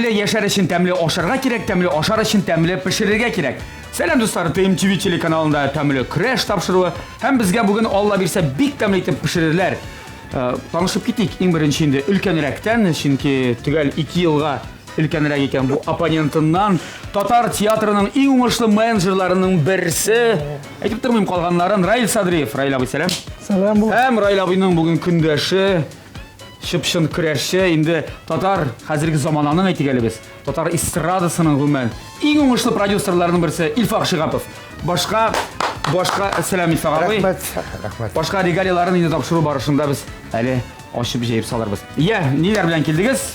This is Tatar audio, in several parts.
Тәмле яшәр өчен тәмле ашарга кирәк, тәмле ашар өчен тәмле пешерергә кирәк. Сәлам дуслар, ТМТV телеканалында тәмле көрәш тапшыруы һәм безгә бүген Алла бирсә бик тәмле итеп пешерерләр. Э, танышып китик иң беренче инде өлкәнрәктән, чөнки төгәл 2 елга өлкәнрәк икән бу оппонентыннан. Татар театрының иң уңышлы менеджерларының берсе. Әйтеп тормыйм калганнарын. Раил Садриев. Раил абый, сәлам. Сәлам. Һәм Раил абыйның бүген көндәше, чып-чын көрәшче, инде татар хәзерге замананың әйтик әле без, татар эстрадасының гомумән иң уңышлы продюсерларының берсе Илфак Шигапов. Башка башка сәлам Илфак абый. Рәхмәт, рәхмәт. Башка регалияларын инде тапшыру барышында без әле ачып җәеп салырбыз. Я, ниләр белән килдегез?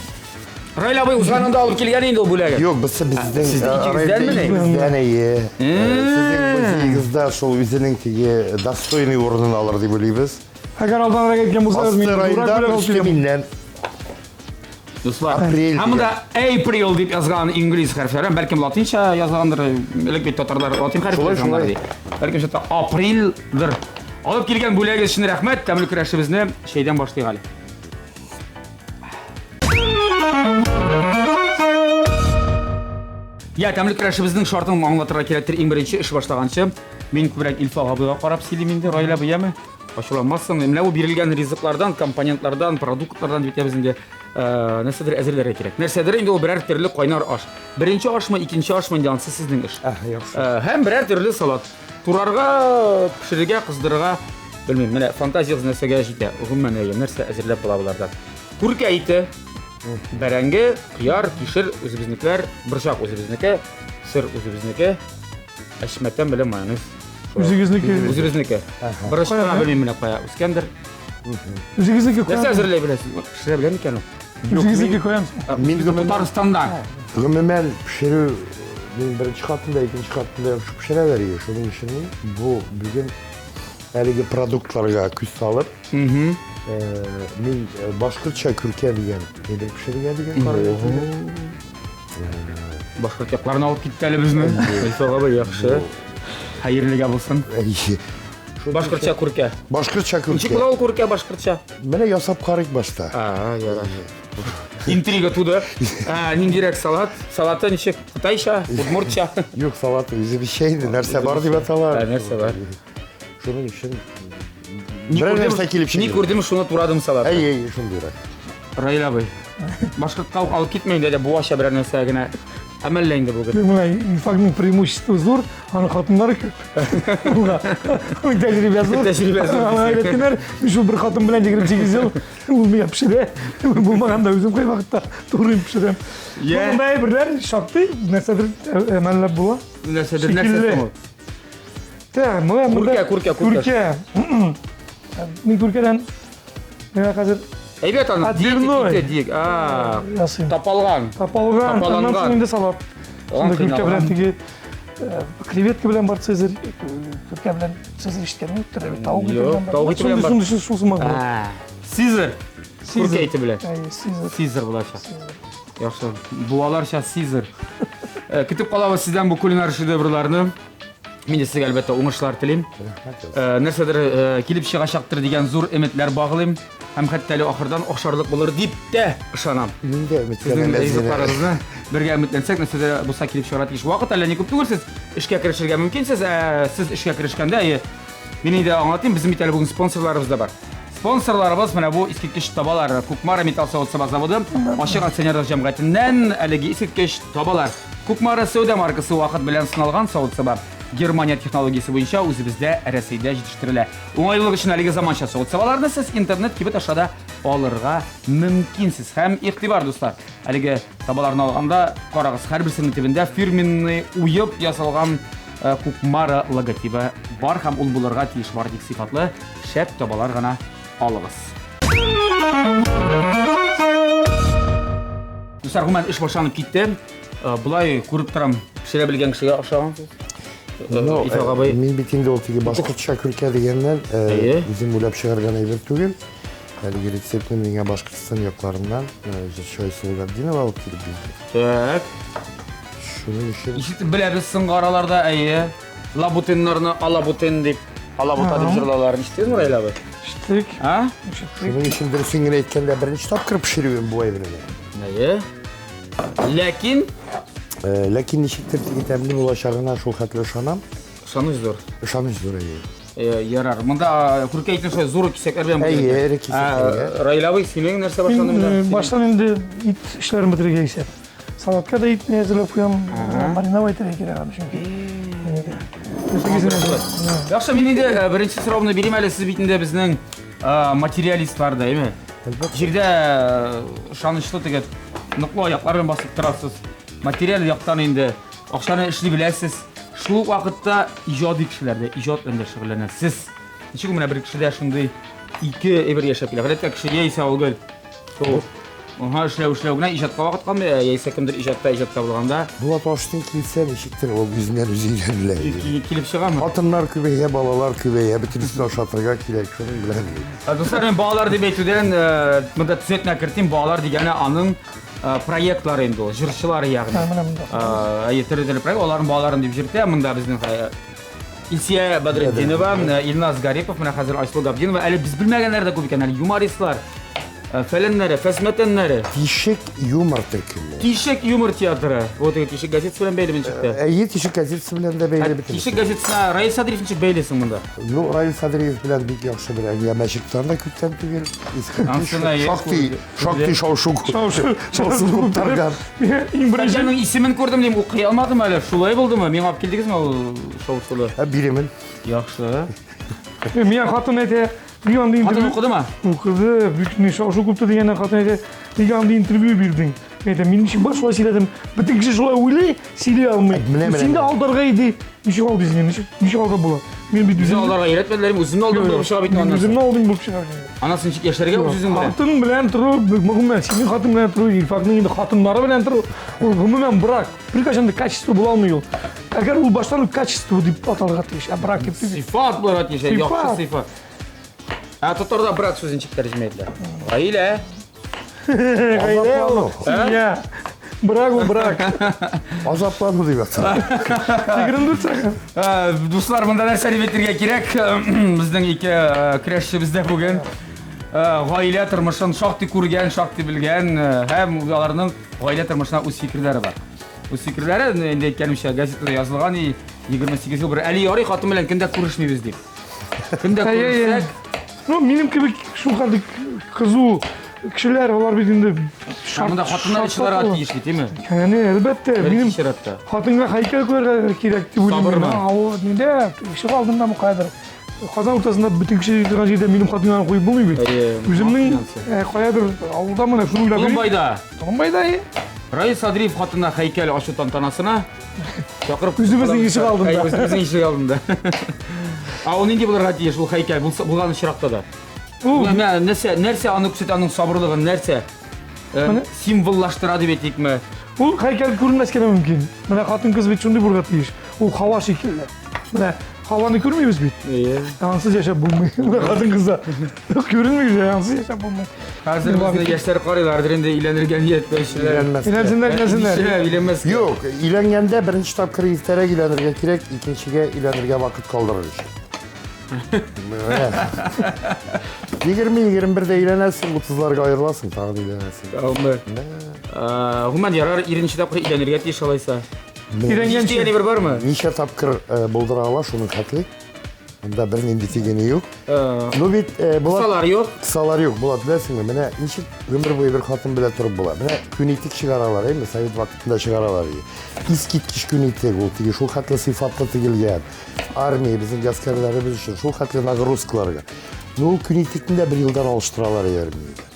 Раил абый узганында алып килгән инде ул бүләген. Юк, без безнең Сез икегездәнмени? Бездән әйе. Сезнең музеегызда шул үзенең теге достойный урынын алыр дип уйлыйбыз. Әгәр алданрак әйткән булсагыз, мин Асты зуррак Раилдан, бүләк алып өсте киләм. миннән. Дуслар, Апрель һәм монда April дип язган инглиз хәрефләре, бәлкем латинча язылгандыр, элек бит татарлар латин хәрефе Шулай, язганнар шулай. ди. Бәлкем шунда апрельдер. Алып килгән бүләгегез өчен рәхмәт. Тәмле көрәшебезне чәйдән башлыйк әле. Я, тәмле көрәшебезнең шартын аңлатырга кирәктер. Иң беренче эш башлаганчы, мин күбрәк Илфак абыйга карап сөйлим инде, Раил абый, яме? Ачуланмассың. Менә бу бирелгән ризыклардан, компонентлардан, продуктлардан дип әйтәбез инде, э, нәрсәдер әзерләргә кирәк. Нәрсәдер инде ул берәр төрле кайнар аш. Беренче ашмы, икенче ашмы инде ансы сезнең эш. Әһ, яхшы. Э, һәм берәр төрле салат. Турарга, пешерергә, кыздырырга белмим. Менә фантазиягез нәрсәгә җитә. Гомумән, әйе, нәрсә әзерләп була болардан. Күркә ите, бәрәңге, кыяр, кишер үзебезнекеләр, борчак үзебезнеке, сыр үзебезнеке, әчмәтән белән майонез. Үзегезнеке. Үзебезнеке. Борыч кына белмим менә кая үскәндер. Үзегезнеке Нәрсә куям. әзерләй беләсез? Пешерә белә микән ул? Үзегезнеке куям. Мин гомумән, Татарстанда. гомумән пешерү мин беренче хатында, икенче хатында яхшы пешерәләр иде. Шуның өчен мин бу бүген әлеге продуктларга күз салып, мин башкортча күркә дигән әйбер пешерергә дигән карарга килдем. Башкорт якларына алып китте әле безне. Илфак абый, яхшы. Хәерлегә булсын. Әйе. Башкортча күркә. Башкортча Ничек күркә. була ул күркә башкортча? Менә ясап карыйк башта. А, ярар. Интрига туды. А, ниндирәк салат? Салаты ничек? Кытайча, удмуртча? Юк, салат үзебезчә инде нәрсә бар дип атала. Ә, нәрсә бар? Шуның өчен Ни берәр күрдем, нәрсә килеп ни чыгар. күрдем, шуны турадым салат. Әй, әй, шундыйрак. Раил абый, башкортка ук алып китмә инде, буача берәр нәрсә генә әмәллә инде бүген. Менә Илфакның преимущество зур, аның хатыннары күп. Уңа. Аның тәҗрибә зур. Тәҗрибә зур. Аңа әйткәннәр, мин шул бер хатын белән 28 ел ул миңа пешерә. Булмаганда үзем кайвакытта турыйм пешерәм. Я. Монда әйберләр шактый, нәрсәдер әмәлләп була. Нәрсәдер, нәрсә Шикелле. соң ул? Так, менә монда Күркә, күркә, күркә. Күркә. Мин күркәдән менә хәзер Әйбәт аны. Отбивной. Диек, диек, А, ясыйм. тапалган. Тапалган, аннан Тапаланган. соң инде салат. Алган, Шунда күркә белән кыйналган. теге э, креветка белән бар цезарь, э, күркә белән цезарь ишеткән юктыр, әле тавык ите Юк, белән бар. тавык ите белән бар. Шундый шул шул сыман була. А, Сизер. Күркә ите белән. Әйе, Цезарь. Сизер булачак. Яхшы. Буаларча Сизер. Э, Көтеп калабыз сездән бу кулинар шедеврларны. Мин дә сезгә әлбәттә уңышлар телим. Э, Нәрсәдер э, килеп чыгачактыр дигән зур өметләр баглыйм. Һәм хәтта әле ахырдан охшарлык булыр дип тә ышанам. Мин дә Сезнең өметләнәм әзгенә. ризыкларыгызны бергә өметләнсәк, нәрсәдер булса килеп чыгарга тиеш. Вакыт әллә ни күп түгел, сез эшкә керешергә мөмкинсез. Ә сез эшкә керешкәндә, әйе, мин инде аңлатыйм, безнең бит әле бүген спонсорларыбыз да бар. Спонсорларыбыз менә бу искиткеч табалар. Кукмара металл савыт-саба заводы ачык акционерлык җәмгыятеннән әлеге искиткеч табалар. Кукмара сәүдә маркасы вакыт белән сыналган савыт-саба. Германия технологиясе буенча үзебездә Рәсәйдә җитештерелә. Уңайлылык өчен әлеге заманча савыт-сабаларны сез интернет кибет аша да алырга мөмкинсез. Һәм игътибар, дуслар, әлеге табаларны алганда карагыз, һәрберсенең төбендә фирменный уеп ясалган э, Кукмара логотибы бар һәм ул булырга тиеш бары тик сыйфатлы шәп табалар гына алыгыз. Дуслар, гомумән эш башланып китте. Э, Болай күреп торам, пешерә белгән кешегә охшагансыз. Э, Ну, Исхак абый. мин бит инде ул теге башкортча күркә дигәннән Әйе. үзем уйлап чыгарган әйбер түгел. Әлеге рецептны миңа Башкортстан якларыннан җырчы Айсылу Габдинова алып килеп бирде. Так. Шуның өчен Ишетеп беләбез соңгы араларда, әйе. Лабутеннарны алабутен дип, алабута дип җырлауларын ишеттегезме, Раил абый? Ишеттек. А? Ишеттек. шуның өчен дөресен генә әйткәндә беренче тапкыр пешерүем бу әйберне. Әйе. Ләкин Ләкин ничектер теге тәмле булачагына шул хәтле ышанам. Ышаныч зур. Ышаныч зур, әйе. Ярар. Монда күркә итне шулай зур кисәкләр белән Әйе, эре кисәкләргә. Раил абый, синең нәрсә башланды монда? Баштан инде ит эшләрен бетерергә исәп. Салатка да итне әзерләп куям, мариновать итәргә кирәк аны чөнки. Яхшы, мин инде беренче соравымны бирим әле, сез бит инде безнең материалистлар да, әйме? Җирдә ышанычлы теге ныклы аяклар белән басып торасыз. Материаль яктан инде акчаны эшли беләсез. Шул ук вакытта иҗади кешеләр дә, иҗат белән дә шөгыльләнәсез. Ничек менә бер кешедә шундый ике әйбер яшәп килә? Гадәттә кеше яисә ул гел шул Ага, эшләү, эшләү генә иҗатка вакыт калмый, ә яисә кемдер иҗатта, иҗатта булганда. Булат ашсың килсә, ничектер ул үзеннән үзе өйрәнелә. Килеп чыгамы? Хатыннар күбәя, балалар күбәя, бөтенесен ашатырга кирәк, шуның белән. Дуслар, мин балалар дип әйтүдән монда төзәтмә кертим, балалар дигәне аның проектлары инде ул, җырчылар ягъни. Әйе, төрле-төрле проект, аларның балаларын дип йөртә, монда безнең Илсия Бәдретдинова, Илназ Гарипов, менә хәзер Айсылу Габдинова, әле без белмәгәннәр дә күп икән, әле юмористлар, фәләннәре, фәсмәтәннәре. Тишек юмор төркеме. Тишек юмор театры. Вот теге Тишек газетасы белән бәйле ничек тә. Әйе, Тишек газетасы белән дә бәйле бит. Тишек газетасына Раил Садриев ничек бәйле соң монда? Ну, Раил Садриев белән бик яхшы бер әңгәмә чыкты анда күптән түгел. Шактый, шактый шау-шу. Шау-шу куптарган. Иң беренче Статьяның исемен күрдем дим, укый алмадым әле. Шулай булдымы? Миңа алып килдегезме ул шау-шулы? Ә, биремен. Яхшы. Миңа хатын әйтә, нигә андый Хатын интервью укыдымы? Укыды, бик ни шау-шу күпте дигәннән хатын әйтә, нигә андый интервью бирдең? Мин әйтәм, мин ничек бар шулай сөйләдем. Бөтен кеше шулай уйлый, сөйли алмый. Менә, менә, Син дә менә. алдарга иде. Ничек алдыйсың, ничек, ничек алдап була? Мин бит Үзен үзем алдарга өйрәтмәделәр, үземне алдым булып чыга бит Мин аннан. үземне алдым булып чыга. Анасы ничек яшәргә үз-үзең белән? Хатын белән тору, гомумән, синең хатын белән тору, Илфакның инде хатыннары белән тору, ул гомумән брак. Беркайчан да качество була алмый ул. Әгәр ул баштан ук качество дип аталырга тиеш, ә брак дип түгел. Сыйфат булырга тиеш, яхшы Сыйфат. сыйфат. Ә татарда брак сүзе ничек тәрҗемә ителә? Гаилә. Гаилә ул, семья. Брак ул брак. Азаплану дип атала. 24 сәгать. Дуслар, монда нәрсә дип әйтергә кирәк? Безнең ике көрәшчебез дә бүген гаилә тормышын шактый күргән, шактый белгән һәм аларның гаилә тормышына үз фикерләре бар. Үз фикерләре, инде әйткәнемчә, газетада язылган, и 28 ел бер әле ярый хатын белән көндә күрешмибез дип. Көндә Әй, әй, күрешсәк, Ну, минем кебек шул хәтле кызу кешеләр, алар бит инде Ә монда хатыннар чыгарга тиеш бит, әйме? Яни, әлбәттә, минем Беренче чиратта. хатынга һәйкәл куярга кирәк дип уйлыйм. Сабырмы? Авыл нидә, ишек алдында каядыр. Казан уртасында бөтен кеше йөри торган җирдә минем хатынны куеп булмый бит. Әйе, Үземнең финансы. каядыр авылда менә шуны уйлап йөрим. Колымбайда Колымбайда, әйе. Раил Садриев хатынына һәйкәл ачу тантанасына чакырып Үзебезнең ишек алдында. Әйе, үзебезнең ишек алдында. Ә ул нинди булырга тиеш ул һәйкәл булса булган очракта да? Ул Менә нәрсә, нәрсә аны күрсәтә, аның сабырлыгын нәрсә символлаштыра дип әйтикме? Ул һәйкәл күренмәскә дә мөмкин. Менә хатын-кыз бит шундый булырга тиеш. Ул һава шикелле. Менә һаваны күрмибез бит. Әйе. Ансыз яшәп булмый. Менә хатын-кыз да күренми, ансыз яшәп булмый. Хәзер безне яшьләр карыйлардыр инде өйләнергә ниятләүчеләр. Өйләнмәскә. Өйләнсеннәр, өйләнсеннәр. Нишләп өйләнмәскә? Юк, өйләнгәндә беренче тапкыр иртәрәк өйләнергә кирәк, икенчегә өйләнергә вакыт калдырыр өчен. 20-21-дә өйләнәсең, 30-ларга аерыласың, тагын өйләнәсең. Гомумән, Гомумән ярар, иренче тапкыр өйләнергә тиеш алайса. Өйләнгәнче. Дигән әйбер бармы? Ничә тапкыр булдыра ала, шуның хәтле. Анда бернинди тигене юк. Ну бит Булат Кысалар юк. Кысалар юк, Булат, беләсеңме? Менә ничек гомер буе бер хатын белән торып була. Менә күн итек чыгаралар, әйме, совет вакытында чыгаралар иде. Искиткеч күн итек ул, теге шул хәтле сыйфатлы тегелгән. Армия безнең гаскәрләребез өчен шул хәтле нагрузкаларга. Ну, ул күн итекне дә бер елдан алыштыралар армиядә.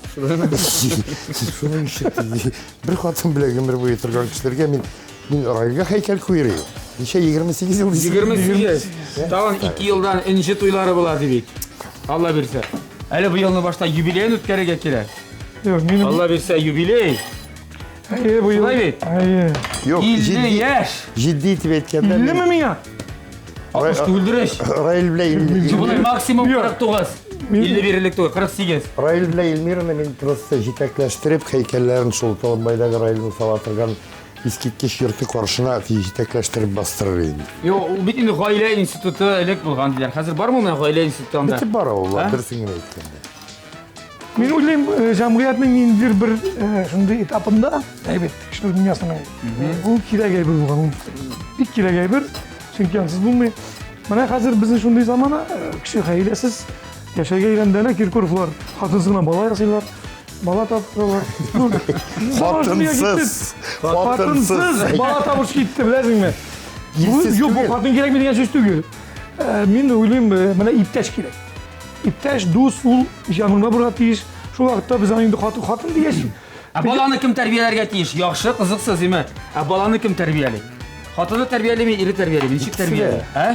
Шуның өчен бер хатын белән гомер буе торган кешеләргә мин мин Раилгә һәйкәл куйыр идем. Ничә 28 ел дисең? 28. Тагын 2 елдан энҗе туйлары була ди бит. Алла бирсә. Әле быелны башта юбилеен үткәрергә кирәк. Юк, минем Алла бирсә юбилей. Әйе, быел. Шулай бит? Әйе. Юк, 50 җитди, яшь. җитди итеп әйткәндә. мин- Иллеме миңа? 60 түгелдер ич. Раил белән Ил- Болай максимум Юк. 49. 51 элек түгел, 48. Раил белән Эльмираны мин просто җитәкләштереп һәйкәлләрен шул Толымбайдагы Раилнең сала торган искиткеч йорты каршына җитәкләштереп бастырыр идем. Юк, ул бит инде гаилә институты элек булган диләр. Хәзер бармы ул гаилә институты анда? Бетеп бара ул, А? дөресен генә әйткәндә. Мин уйлыйм, җәмгыятьнең ниндидер бер шундый этапында, әйбәт, кешеләр дөньясының, ул кирәк әйбер булган, ул бик кирәк әйбер, чөнки ансыз булмый. Менә хәзер безнең шундый замана, кеше гаиләсез яшәргә өйрәнде. Әнә Киркоровлар хатынсыз гына бала ясыйлар, бала таптыралар. Хатынсыз, хатынсыз бала табыш китте, беләсеңме? Юк, бу хатын кирәкми дигән сүз түгел. Мин уйлыйм, менә иптәш кирәк. Иптәш, дус, ул җаныңда булырга тиеш. Шул вакытта без аны инде хатын, хатын дигәч. Ә баланы кем тәрбияләргә тиеш? Яхшы, кызыксыз, димә. Ә баланы кем тәрбияли? Хатыны тәрбиялиме, ире тәрбиялиме? Ничек тәрбияли? Ә?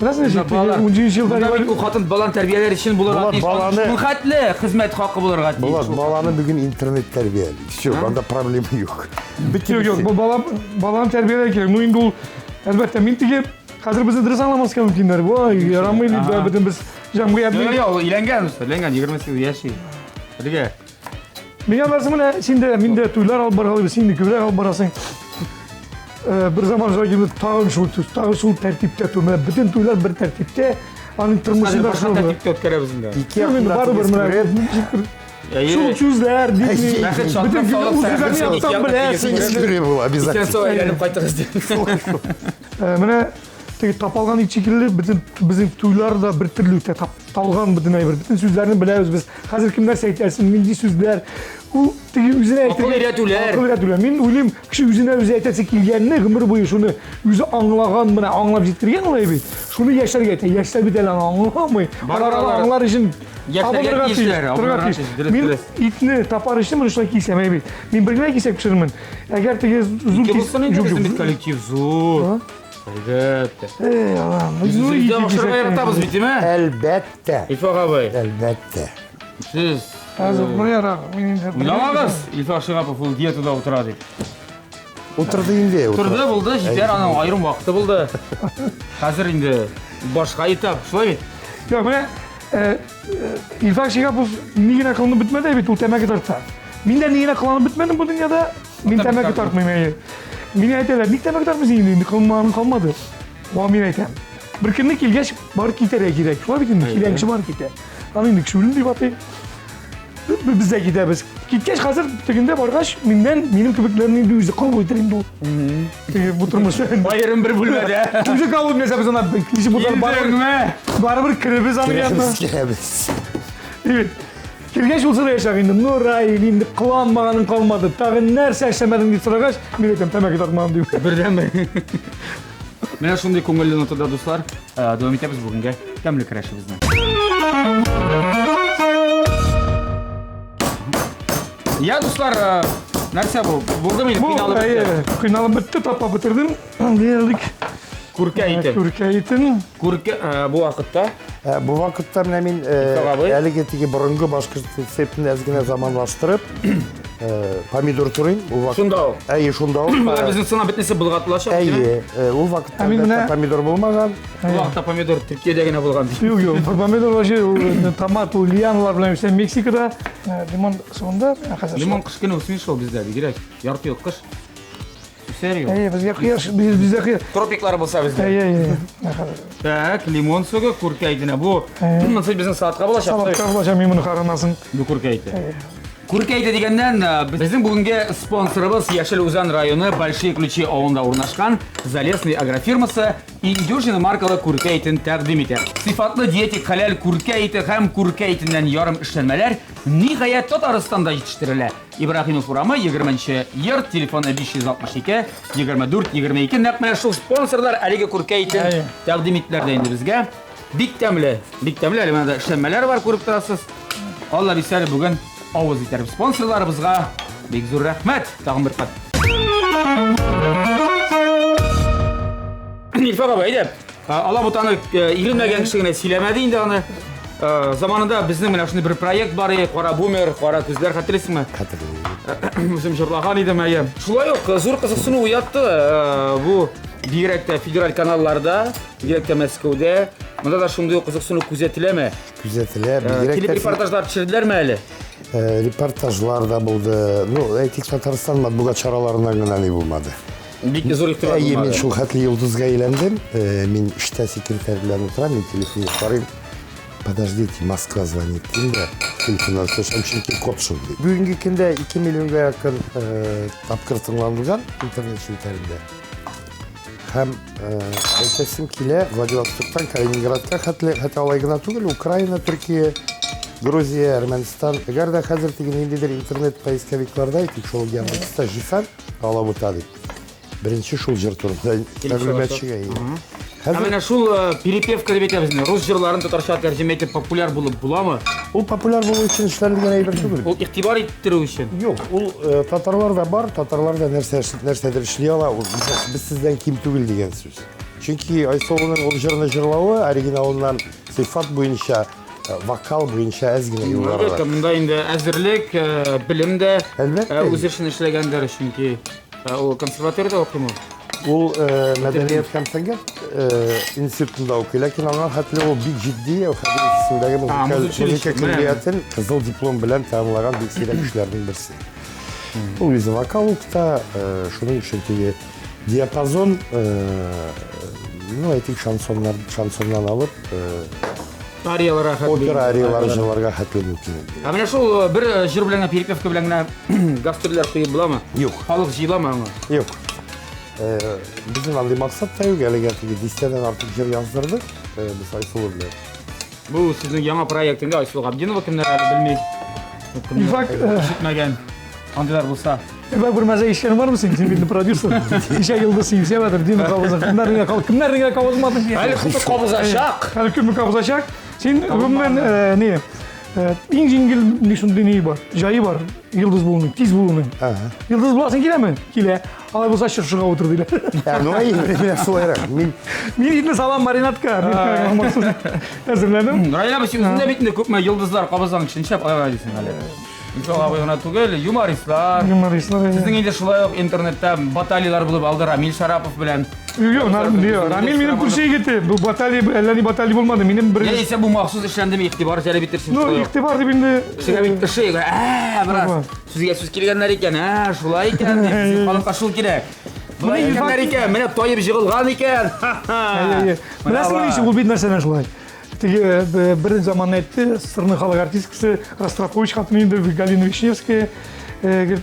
Беләсең ничек? 17 елда Монда бит ул хатын баланы тәрбияләр өчен булырга тиеш. Баланы хәтле хезмәт хакы булырга тиеш. Булат, баланы бүген интернет тәрбияли. Все, анда проблема юк. Юк, юк, бу бала баланы тәрбияләргә кирәк. Ну инде ул әлбәттә мин теге хәзер безне дөрес аңламаска мөмкиннәр. Вай, ярамый дип бөтен без җәмгыятьнең. Юк, ул өйләнгән, өйләнгән, 28 яши. Бергә. Миңа нәрсә менә син дә, мин дә туйлар алып баргалыйбыз, син дә күбрәк алып барасың. Бер заман шулай килде, тагын шул төс, тагын шул тәртиптә туй. Менә бөтен туйлар бер тәртиптә, аның тормышында шул. Тәртиптә үткәрәбез инде. Ике якын барыбер менә шул сүзләр, бөтен үзләрне яктан беләсең. Обязательно. Икән әйләнеп кайтыгыз дип. Менә теге тапалган ит шикелле бөтен безнең туйлар да бер төрле үтә. Тапталган бөтен әйбер. Бөтен сүзләрне беләбез без. Хәзер кем нәрсә әйтәсен, нинди сүзләр. Ул теге үзенә әйтергә. Акыл өйрәтүләр. Акыл өйрәтүләр. Мин уйлыйм, кеше үзенә үзе әйтәсе килгәнне гомер буе шуны үзе аңлаган, менә аңлап җиткергән ул бит. Шуны яшьләргә әйтә. Яшьләр бит әле аны аңламый. Алар аңлар өчен яшьләргә тиешләр, абынырга тиеш. Мин итне тапар өчен моны шулай кисәм, әй бит. Мин бер генә кисәк пешерермен. Әгәр теге зур кис... Булсын инде, безнең бит коллектив зур. Әлбәттә. Эй, Аллам. Без үзебездә ашарга яратабыз бит, димә? Әлбәттә. Илфак абый. Әлбәттә. Сез Хәзер бурая мин инде. Уйламагыз, Илфак Шигапов ул диетада утыра дип. Утырды инде. Утырды, булды, җитәр, аның аерым вакыты булды. Хәзер инде башка этап, шулай бит? Юк, менә Илфак Шигапов ни генә кылынып бетмәде бит, ул тәмәке тарта. Мин дә ни генә кыланып бетмәдем бу дөньяда. Мин тәмәке тартмыйм, әйе. Миңа әйтәләр, ник тәмәке тартмыйсың инде, инде кылынмаганың калмады. Ва мин әйтәм. Бер көнне килгәч, бар китәргә кирәк. Шулай бит инде, килгән кеше бар китә. Аны инде кеше үлем дип атый. Без дә китәбез. Киткәч, хәзер тегендә баргач, миннән, минем кебекләрне инде үзе кабул итәр инде ул. Теге бу тормыш. Аерым бер бүлмәдә. Үзе кабул итмәсә, без ана ничек булса барыбер барыбер керебез аның янына. Керәбез. Керәбез. Кергәч ул сораячак инде, ну Раил, инде кыланмаганың калмады, тагын нәрсә эшләмәдең дип сорагач, мин әйтәм, тәмәке тартмадым дип. Бердәнбер. Менә шундый күңелле нотада, дуслар, дәвам итәбез бүгенге тәмле көрәшебезне. Я, дуслар, нәрсә бу? Булдымы инде? Кыйналып бетте. Кыйналып бетте, тапап бетердем. Диярлек. Күркә итен. Күркә итен. Күркә бу вакытта? Бу вакытта менә мин әлеге теге борынгы башкорт рецептын әз генә заманлаштырып, помидор турыйм. Шунда ук. Әйе, шунда ук. Болар безнең сына бөтенесе болгатылачак. Әйе, ул вакытта помидор булмаган. Ул вакытта помидор Төркиядә генә булган. Юк, юк, помидор вообще томат, ул лианалар белән үсә Мексикада. Лимон суында хәзер. Лимон кыш көне үсми шул бездә, бигрәк. Ярты ел кыш. Үсәр юк. Әйе, безгә кояш, бездә кояш. Тропиклар булса бездә. Әйе, әйе. Так, лимон согы, күркә итенә. Бу монысы безнең салатка булачак. Салатка булачак, мин моны каранасың. Бу күркә ите. Күркә ите дигәннән, безнең бүгенге спонсорыбыз Яшел Үзән районы Большие Ключи авылында урнашкан Залесный агрофирмасы Индюшина маркалы күркә итен тәкъдим итә. Сыйфатлы диетик хәләл күркә ите һәм күркә итеннән ярым эшләнмәләр ниһаять Татарстанда җитештерелә. Ибраһимов урамы, 20 нче йорт, телефоны 562 24 22. Нәкъ менә шул спонсорлар әлеге күркә итен тәкъдим иттеләр дә инде безгә. Бик тәмле, бик тәмле. Әле менә эшләнмәләр бар, күреп торасыз. Алла бирсә, әле бүген авыз итәрбез. Спонсорларыбызга бик зур рәхмәт. Тагын бер кат. Илфак абый, әйдә. Алабутаны иренмәгән кеше генә сөйләмәде инде аны. Заманында безнең менә шундый бер проект бар иде, Кара бумер, кара күзләр, хәтерлисеңме? Хәтерлим. Үзем җырлаган идем, әйе. Шулай ук зур кызыксыну уятты бу бигрәк тә федераль каналларда, бигрәк тә Мәскәүдә. Монда да шундый ук кызыксыну күзәтеләме? Күзәтелә, бигрәк тә Телерепортажлар төшерделәрме әле? Репортажлар да булды. Ну, әйтик, Татарстан матбугат чараларыннан гына ни булмады. Бик зур игътибар Әйе, мин шул хәтле йолдызга әйләндем. Мин эштә секретарь белән утырам, мин телефонга карыйм. Подождите, Москва звонит дим дә, телефоннан сөйләшәм, чөнки код шундый. Бүгенге көндә 2 миллионга якын тапкыр тыңланылган интернет челтәрендә. Һәм әйтәсем килә, Владивостоктан Калининградка хәтле, хәтта алай гына түгел, Украина, Төркия, Грузия, Әрмәнстан. Әгәр дә хәзер теге ниндидер интернет поисковикларда, әйтик, шул Яндекста Жисан Алабута дип. Беренче шул җыр турында мәгълүмат чыга. Хәзер менә шул перепевка дип әйтәбез инде. Рус җырларын татарча тәрҗемә итеп популяр булып буламы? Ул популяр булу өчен эшләнелгән әйбер түгел. Ул игътибар иттерү өчен. Юк, ул татарлар да бар, татарлар да нәрсә нәрсәдер эшли ала, ул без сездән ким түгел дигән сүз. Чөнки Айсылуның ул җырны җырлавы оригиналыннан сыйфат буенча, вокал буенча әз генә югарырак. Әлбәттә, монда инде әзерлек, белем дә үз эшен эшләгәндер, чөнки Ул консерваториядә укыймы? Ул мәдәният һәм сәнгать институтында укый, ләкин аңа хәтле ул бик җитди Әүхәдиев исемендәге музыкаль музыка көллиятен кызыл диплом белән тәмамлаган бик сирәк кешеләрнең берсе. Ул үзе вокал укыта, шуның өчен теге диапазон, ну, әйтик, шансоннар, шансоннан алып, Арияларга хәтле. Опера ариялары җырларга хәтле мөмкин. Ә менә шул бер җыр белән генә, перепевка белән генә гастрольләр куеп буламы? Юк. Халык җыеламы аңа? Юк. Безнең андый максат та юк, әлегә теге дистәдән артык җыр яздырдык без Айсылу белән. Бу сезнең яңа проект инде Айсылу Габдинова кемнәр әле белми. Илфак, ишетмәгән. Андыйлар булса. Илфак, бер мәзәк ишеткәнең бармы син? Син бит продюсер. Кичә йолдыз син Сәбәдер, Дина кабыза. Кемнәр генә кемнәр генә кабызмады? Әле күпме кабызачак. Әле күпме кабызачак. Син гомумән не иң җиңел ни шундый ни бар, җае бар, йолдыз булуның, тиз булуның. Йолдыз буласың киләме? Килә. Алай булса чыршыга утыр диләр. Ә, ну әй, менә шулайрак. Мин мин итне салам маринадка. Мин әзерләдем. Раил абый, син үзеңдә бит инде күпме йолдызлар кабызган кеше, нишләп алай дисең әле? Илфак абый гына түгел, юмористлар. Юмористлар. Сезнең инде шулай ук интернетта баталияләр булып алды Рамил Шарапов белән. Юк, юк, Рамил минем күрше егете. Бу баталия әллә ни баталия булмады. Минем бер Яисә бу махсус эшләндеме, игътибар җәлеп итер өчен. Ну, игътибар дип инде. Кешегә бит кеше, ә, бераз сүзгә сүз килгәннәр икән, ә, шулай икән, дип, халыкка шул кирәк. Болай икәннәр икән, менә таеп җыгылган икән. Беләсеңме ничек ул бит нәрсәдән шулай? Теге бер заман әйтте, СССРның халык артисткасы Ростропович хатыны инде Галина Вишневская. Говорит,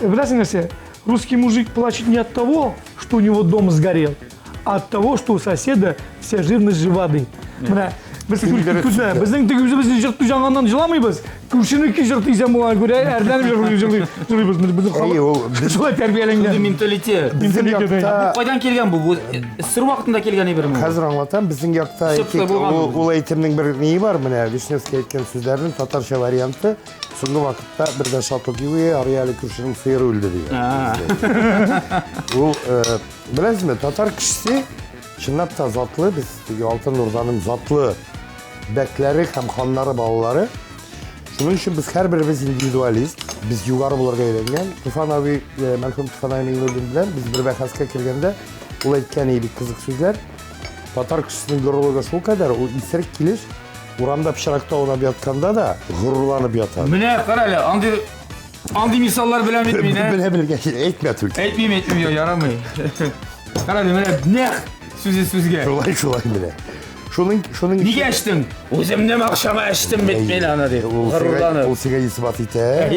беләсең нәрсә? Русский мужик плачет не от того, что у него дом сгорел, а от того, что у соседа вся живность жива, ди. Менә без күршедә, безнең теге үзебезнең җырт җанганнан җыламыйбыз. Күршенеке җырт исән булган күрә, әрләнеп җырлыйбыз. Безнең халык шулай тәрбияләнгән. Менталитет. Менталитет. Кайдан килгән бу? Бу СССР вакытында килгән әйберме? Хәзер аңлатам, безнең якта ул әйтемнең бер ние бар, менә Вишневский әйткән сүзләрнең татарча варианты. Соңгы вакытта бер дә шатлык юк, арый әле күршенең сыеры үлде дигән. Ул, беләсезме, татар кешесе чынлап та затлы, без теге Алтын Урданың затлы бәкләре һәм ханнары балалары. Шуның өчен без һәрберебез индивидуалист, без югары булырга өйрәнгән. Туфан абый, мәрхүм Туфан абый Миңнуллин белән без бер бәхәскә кергәндә, ул әйткән бик кызык сүзләр. Татар кешесенең горурлыгы шулкадәр, ул исерек килеш урамда пычракта аунап ятканда да горурланып ята. Менә кара әле, андый андый мисаллар белән бит мин, ә? Белә белгәч, әйтмә түгел. Әйтмим, әйтмим, юк, ярамый. Кара әле, менә нәкъ сүзе сүзгә. Шулай, шулай менә. Шуның, шуның Нигә эчтең? Үземнең акчама эчтем бит мин аны дип. Горурланып. Ул сиңа исбат итә.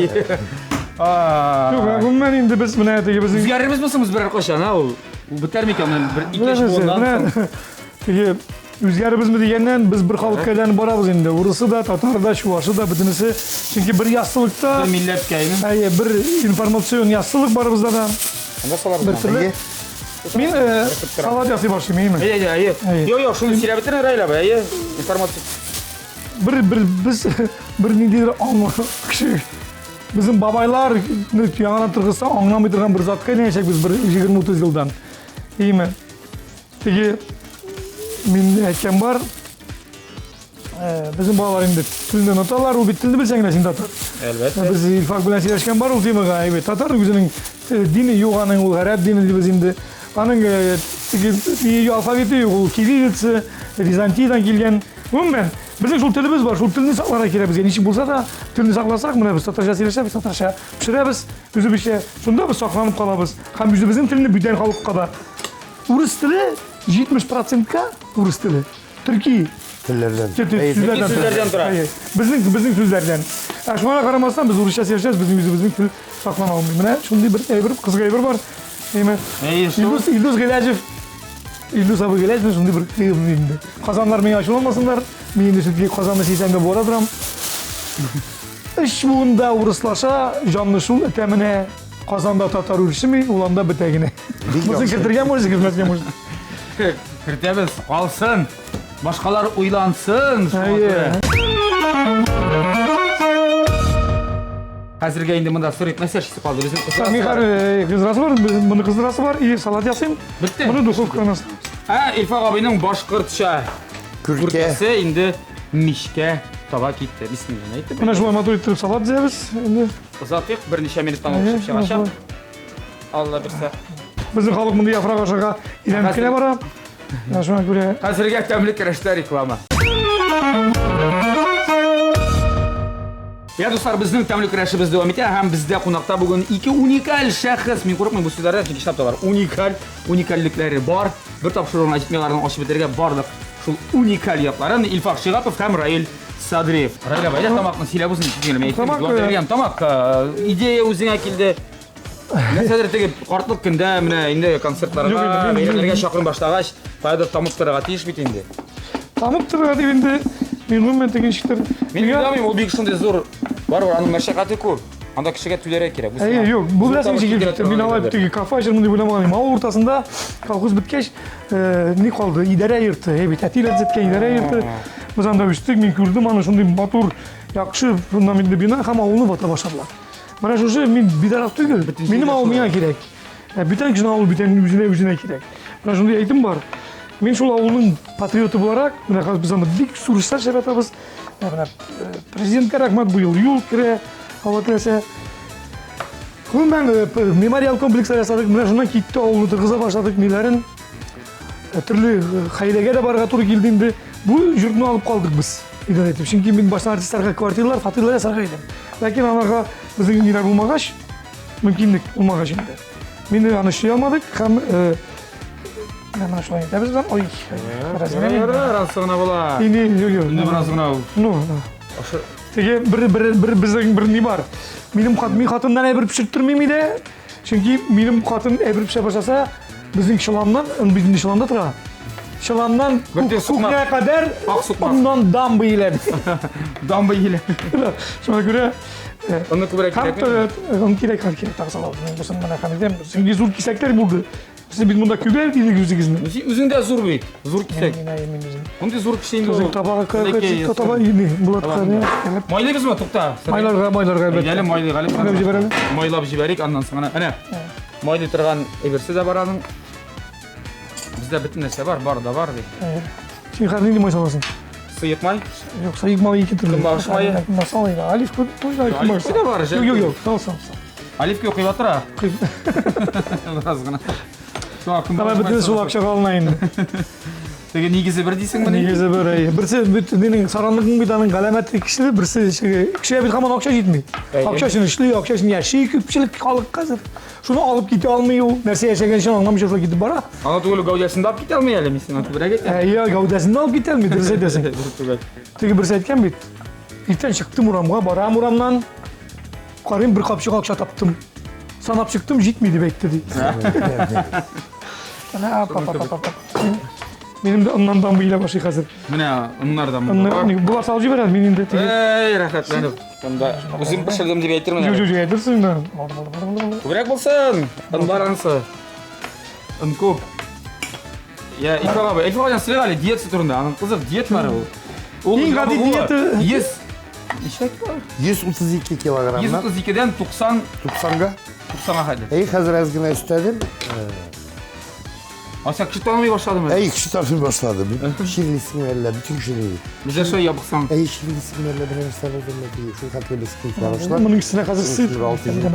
Юк, гомумән инде без менә теге безнең Үзгәрербезме соң без берәр кайчан, а ул? Ул бетәр микән менә бер ике өч буыннан соң? Теге үзгәрербезме дигәннән без бер халыкка әйләнеп барабыз инде. Урысы да, татары да, чувашы да, бөтенесе. Чөнки бер яссылыкта бер милләткә, әйме? Әйе, бер информацион яссылык барыбызда да. Анда салабыз. Бер төрле. Мин салат ясый башлыйм, әйеме? Әйе, әйе, әйе. Юк, юк, шуны сөйләп бетерә Раил абый, әйе. Информация. Бер бер без бер ниндидер аңлы кеше безнең бабайлар яңадан торгызса аңламый торган бер затка әйләнәчәкбез бер 20-30 елдан. Әйеме? Теге мин әйткән бар, безнең балалар инде телне оныталар, ул бит телне белсәң генә син татар. Әлбәттә. Без Илфак белән сөйләшкән бар ул темага, әйбәт. Татар үзенең дине юк аның, ул гарәп дине дибез инде. Аның теге алфавиты юк, ул кириллица, Византиядән килгән. Гомумән, безнең шул телебез бар, шул телне сакларга кирәк безгә. Ничек булса да, телне сакласак, менә без татарча сөйләшәбез, татарча пешерәбез, үзебезчә. Шунда без сакланып калабыз. Һәм үзебезнең телне бүтән халыкка да. Урыс теле 70 процентка урыс теле, төрки Телләрдән. Сүзләрдән, сүзләрдән тора. Безнең безнең сүзләрдән. Ә шуңа карамастан без урысча сөйләшәбез, безнең үзебезнең тел саклана алмый. Менә шундый бер әйбер, кызык әйбер бар. Әйме. Илдус Илдус Гыйләҗев Илдус абый Гыйләҗев шундый бер инде. Казаннар миңа ачуланмасыннар. Мин инде чөнки Казанны сөйсәм дә бара торам. Өч буында урыслаша, җанны шул этә менә. Казанда татар үрчеми, ул анда бетә генә. Монысын кертергә может, кертмәскә может. Кертәбез, калсын. Башкалар уйлансын. Хәзергә инде монда сыр итмәсә шисе калды. Безнең кыздырасы бар. Кыздырасы бар, моны кыздырасы бар, и салат ясыйм. Бетте. Моны духовкага Ә, Илфак абыйның башкортча күркәсе инде мичкә таба китте. Бисмилла әйтеп. Менә шулай матур итеп салат бизәбез. Инде озатыйк, берничә минуттан ул пешеп чыгачак. Алла бирсә. Безнең халык мондый яфрак ашарга өйрәнеп кенә бара. Менә шуңа күрә. Хәзергә тәмле көрәштә реклама. Я, дуслар, безнең тәмле көрәшебез дәвам итә һәм бездә кунакта бүген ике уникаль шәхес. Мин курыкмыйм бу сүзләрдән, чөнки чынлап та алар уникаль, уникальлекләре бар. Бер тапшыру гына җитми аларның ачып бетерергә барлык шул уникаль якларын. Илфак Шигапов һәм Раил Садриев. Раил абый, әйдә тамакны сөйләп узын, тиз генә. Тамак, тамак, идея үзеңә килде. Нәрсәдер теге картлык көндә менә инде концертларга, бәйрәмнәргә чакырым башлагач, каядыр тамып торырга тиеш бит инде. Тамып торырга дип инде мин гомумән теге ничектер. Мин уйламыйм, ул бик шундый зур. Барыбер аның мәшәкате күп. Анда кешегә түләргә кирәк. Әйе, юк, бу беләсең ничек килеп чыкты. Мин алай теге кафе ачырмын дип уйламаган идем. Авыл уртасында колхоз беткәч, ни калды? Идарә йорты. Әй бит, әтиләр төзеткән идарә йорты. Без анда үстек, мин күрдем аны шундый матур, яхшы фундаментлы бина һәм авылны вата башладылар. Менә шушы мин битараф түгел. Минем авыл миңа кирәк. Ә бүтән кешенең авылы бүтән үзенә үзенә кирәк. Менә шундый әйтем бар. Мин шул авылның патриоты буларак, менә хәзер без анда бик зур эшләр эшләп ятабыз. Менә президентка рәхмәт, бу ел юл керә, Алла теләсә. Гомумән, мемориал комплекслар ясадык, менә шуннан китте авылны торгыза башладык, ниләрен. Төрле хәйләгә дә барырга туры килде инде. Бу йортны алып калдык без. Идарә итеп. Чөнки мин башта артистларга квартиралар, фатирлар ясарга идем. Ләкин аларга безнең ниләр булмагач, мөмкинлек булмагач инде. Мин аны эшли алмадык һәм менә шулай итәбез без. Ой, бераз гына. Бераз гына була. Инде, юк, юк. Инде бераз гына. Ну, теге бер бер бер безнең бер ни бар. Минем хат, мин хатыннан әйбер пешерттермим иде. Чөнки минем хатын әйбер пешә башласа, безнең чоланнан, бит инде чоланда тора. Чоланнан кухняга кадәр оннан дамба иләде. Дамба илә. Шуңа күрә Онны күбрәк кирәк. Он кирәк, һәм кирәк тагы салабыз. Мин бусын менә һәм әйтәм, чөнки зур кисәкләр булды. Сез бит монда күбәй дидек үзегезне. Син үзең дә зур бит. Зур кисәк. Мин үзем. Мондый зур кеше инде. Үзең табага таба инде Булатка. Майлыйбызмы? Тукта. Майларга, майларга әлбәттә. Әле майлыйк әле. Майлап җибәрәле. Майлап җибәрик, аннан соң әнә. Әнә. Майлый торган әйберсе дә бар аның. Бездә бөтен нәрсә бар, бар да бар ди. Син хәзер нинди май саласың? Сыек май? Юк, сыек май ике төрле. Көнбагыш мае? Масал инде. Оливка Оливка да бар. Юк, юк, юк, сал, сал, сал. Оливка куеп тора. Бераз гына. Давай бөтен сул акчага алына инде. Теге нигезе бер дисеңме? Нигезе бер, әйе. Берсе бит нинең саранлыкның бит аның галәмәте кешеле, берсе кешегә бит һаман акча җитми. Акча өчен эшли, акча өчен яши күпчелек халык хәзер. Шуны алып китә алмый ул. Нәрсә яшәгән өчен аңламыйча шулай китеп бара. Аны түгел гәүдәсен дә алып китә алмый әле, мин сиңа күбрәк әйтәм. Әйе, гәүдәсен дә алып китә алмый, дөрес әйтәсең. Теге берсе әйткән бит. Иртән чыктым урамга, барам урамнан. Карыйм, бер капчык акча таптым. Санап чыктым, җитми дип әйтте ди. Менә Минем дә оннан дамбы илә башлый хәзер. Менә оннар да монда бар. Болар салып җибәрә, мин инде теге. Әй, рәхәтләнеп. Монда үзем пешердем дип әйтермен. Юк, юк, әйтерсең дә. Күбрәк булсын. Он бар ансы. Он күп. Я, Илфак абый, Илфак абый, сөйлә әле диета турында. Аның кызык диеталары ул. Ул иң гади диета 100 Ничә кило? 132 килограммнан. 132-дән 90 90-га? 90-га хәтле. Әй, хәзер әз генә өстәдем. А сен кеше танымый башладыңмы? Әй, кеше танымый башлады. Чирлисеңме әллә, бөтен кеше ди. Бездә шулай ябыксаң. Әй, чирлисеңме әллә, берәр нәрсә булдымы ди. Шул хәтле без килә башлады. Моның өстенә хәзер сыр.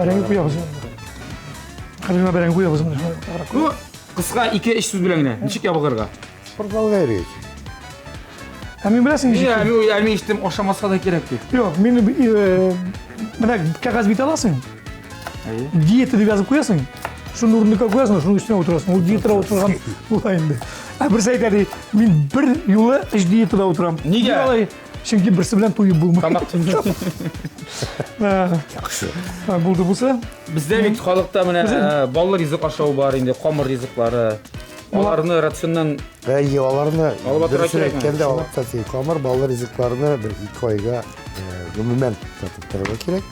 Бәрәңге куябыз. Хәзер генә бәрәңге куябыз. Ну, кыска ике-өч сүз белән генә. Ничек ябыгырга? Спортзалга йөрик. Ә мин беләсең ничек? Ә мин ә мин ишеттем, ашамаска да кирәк дип. Юк, мин менә кәгазь бит аласың. Диета дип язып куясың. Шуны урындыкка куясың, шуның өстенә утырасың. Ул диетада утырган була инде. Ә берсе әйтә ди, мин бер юлы өч диетада утырам. Нигә? Алай? Чөнки берсе белән туеп булмый. Тамак Яхшы. Булды булса. Бездә бит халыкта менә баллы ризык ашау бар инде, камыр ризыклары. Аларны рационнан Әйе, аларны Алып атырга дөресен кирәкме? әйткәндә алып та тиң камыр баллы ризыкларны бер ике айга гомумән туктатып торырга кирәк.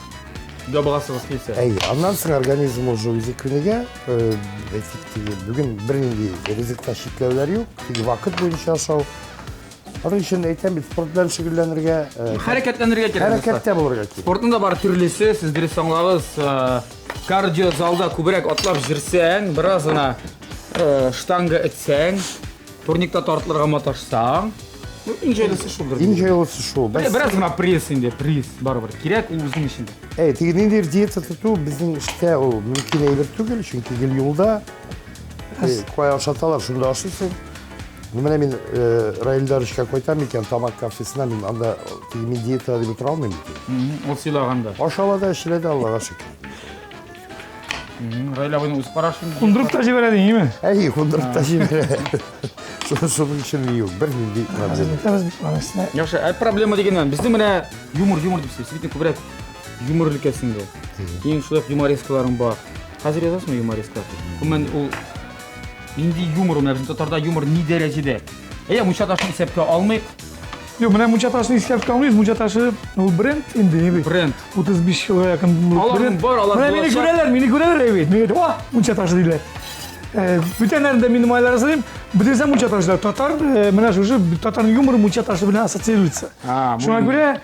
ябыгасыгыз килсә. Әйе, аннан соң организм уже үзе күнегә, әйтик, теге бүген бернинди ризыкта чикләүләр юк, теге вакыт буенча ашау. Аның өчен әйтәм бит, спорт белән шөгыльләнергә, Хәрәкәтләнергә кирәк. хәрәкәттә булырга кирәк. Спортның да бар төрлесе, сез дөрес аңлагыз. Кардио залда күбрәк атлап жүрсәң, бераз гына штанга этсәң, турникта тартылырга маташсаң, ну, иң җайлысы шулдыр. Иң җайлысы шул. Бәс. Бераз гына пресс инде, пресс барыбер кирәк ул үзең өчен. Әй, теге ниндидер диета тоту безнең эштә ул мөмкин әйбер түгел, чөнки гел юлда кая ашаталар, шунда ашыйсың. Ну, менә мин Раил Дарышка кайтам икән, тамак кафесына мин анда теге мин диета дип утыра алмыйм бит. Ул сыйлаганда. Ашала да, эчелә дә, Аллага шөкер. Раил абыйның үз карашы инде. Кундырып та җибәрә димме? Әй, кундырып та җибәрә. Шуның өчен юк, бернинди проблема. Әйтәбез бит моның өстенә. Яхшы, ә проблема дигәннән, безнең менә юмор, юмор дип сөйлисез, бит күбрәк юмор өлкәсендә. Иң шулай ук юморескаларың бар. Хәзер язасыңмы юмореска? Гомумән, ул нинди юмор, менә безнең татарда юмор ни дәрәҗәдә? Әйе, мунча ташын исәпкә алмыйк. Юк, менә мунча ташын исәпкә алмыйбыз. Мунча ташы ул бренд инде, ни бит. Бренд. 35 елга якын Алар бренд. бар, алар Менә мине булачак. күрәләр, мине күрәләр бит. Мине әйтә, "О, мунча ташы" диләр. Бүтәннәрен дә минем айлар ясыйм. Бөтенесе мунча ташы. Татар, менә шушы татарның юморы мунча ташы белән ассоциируется. Шуңа күрә,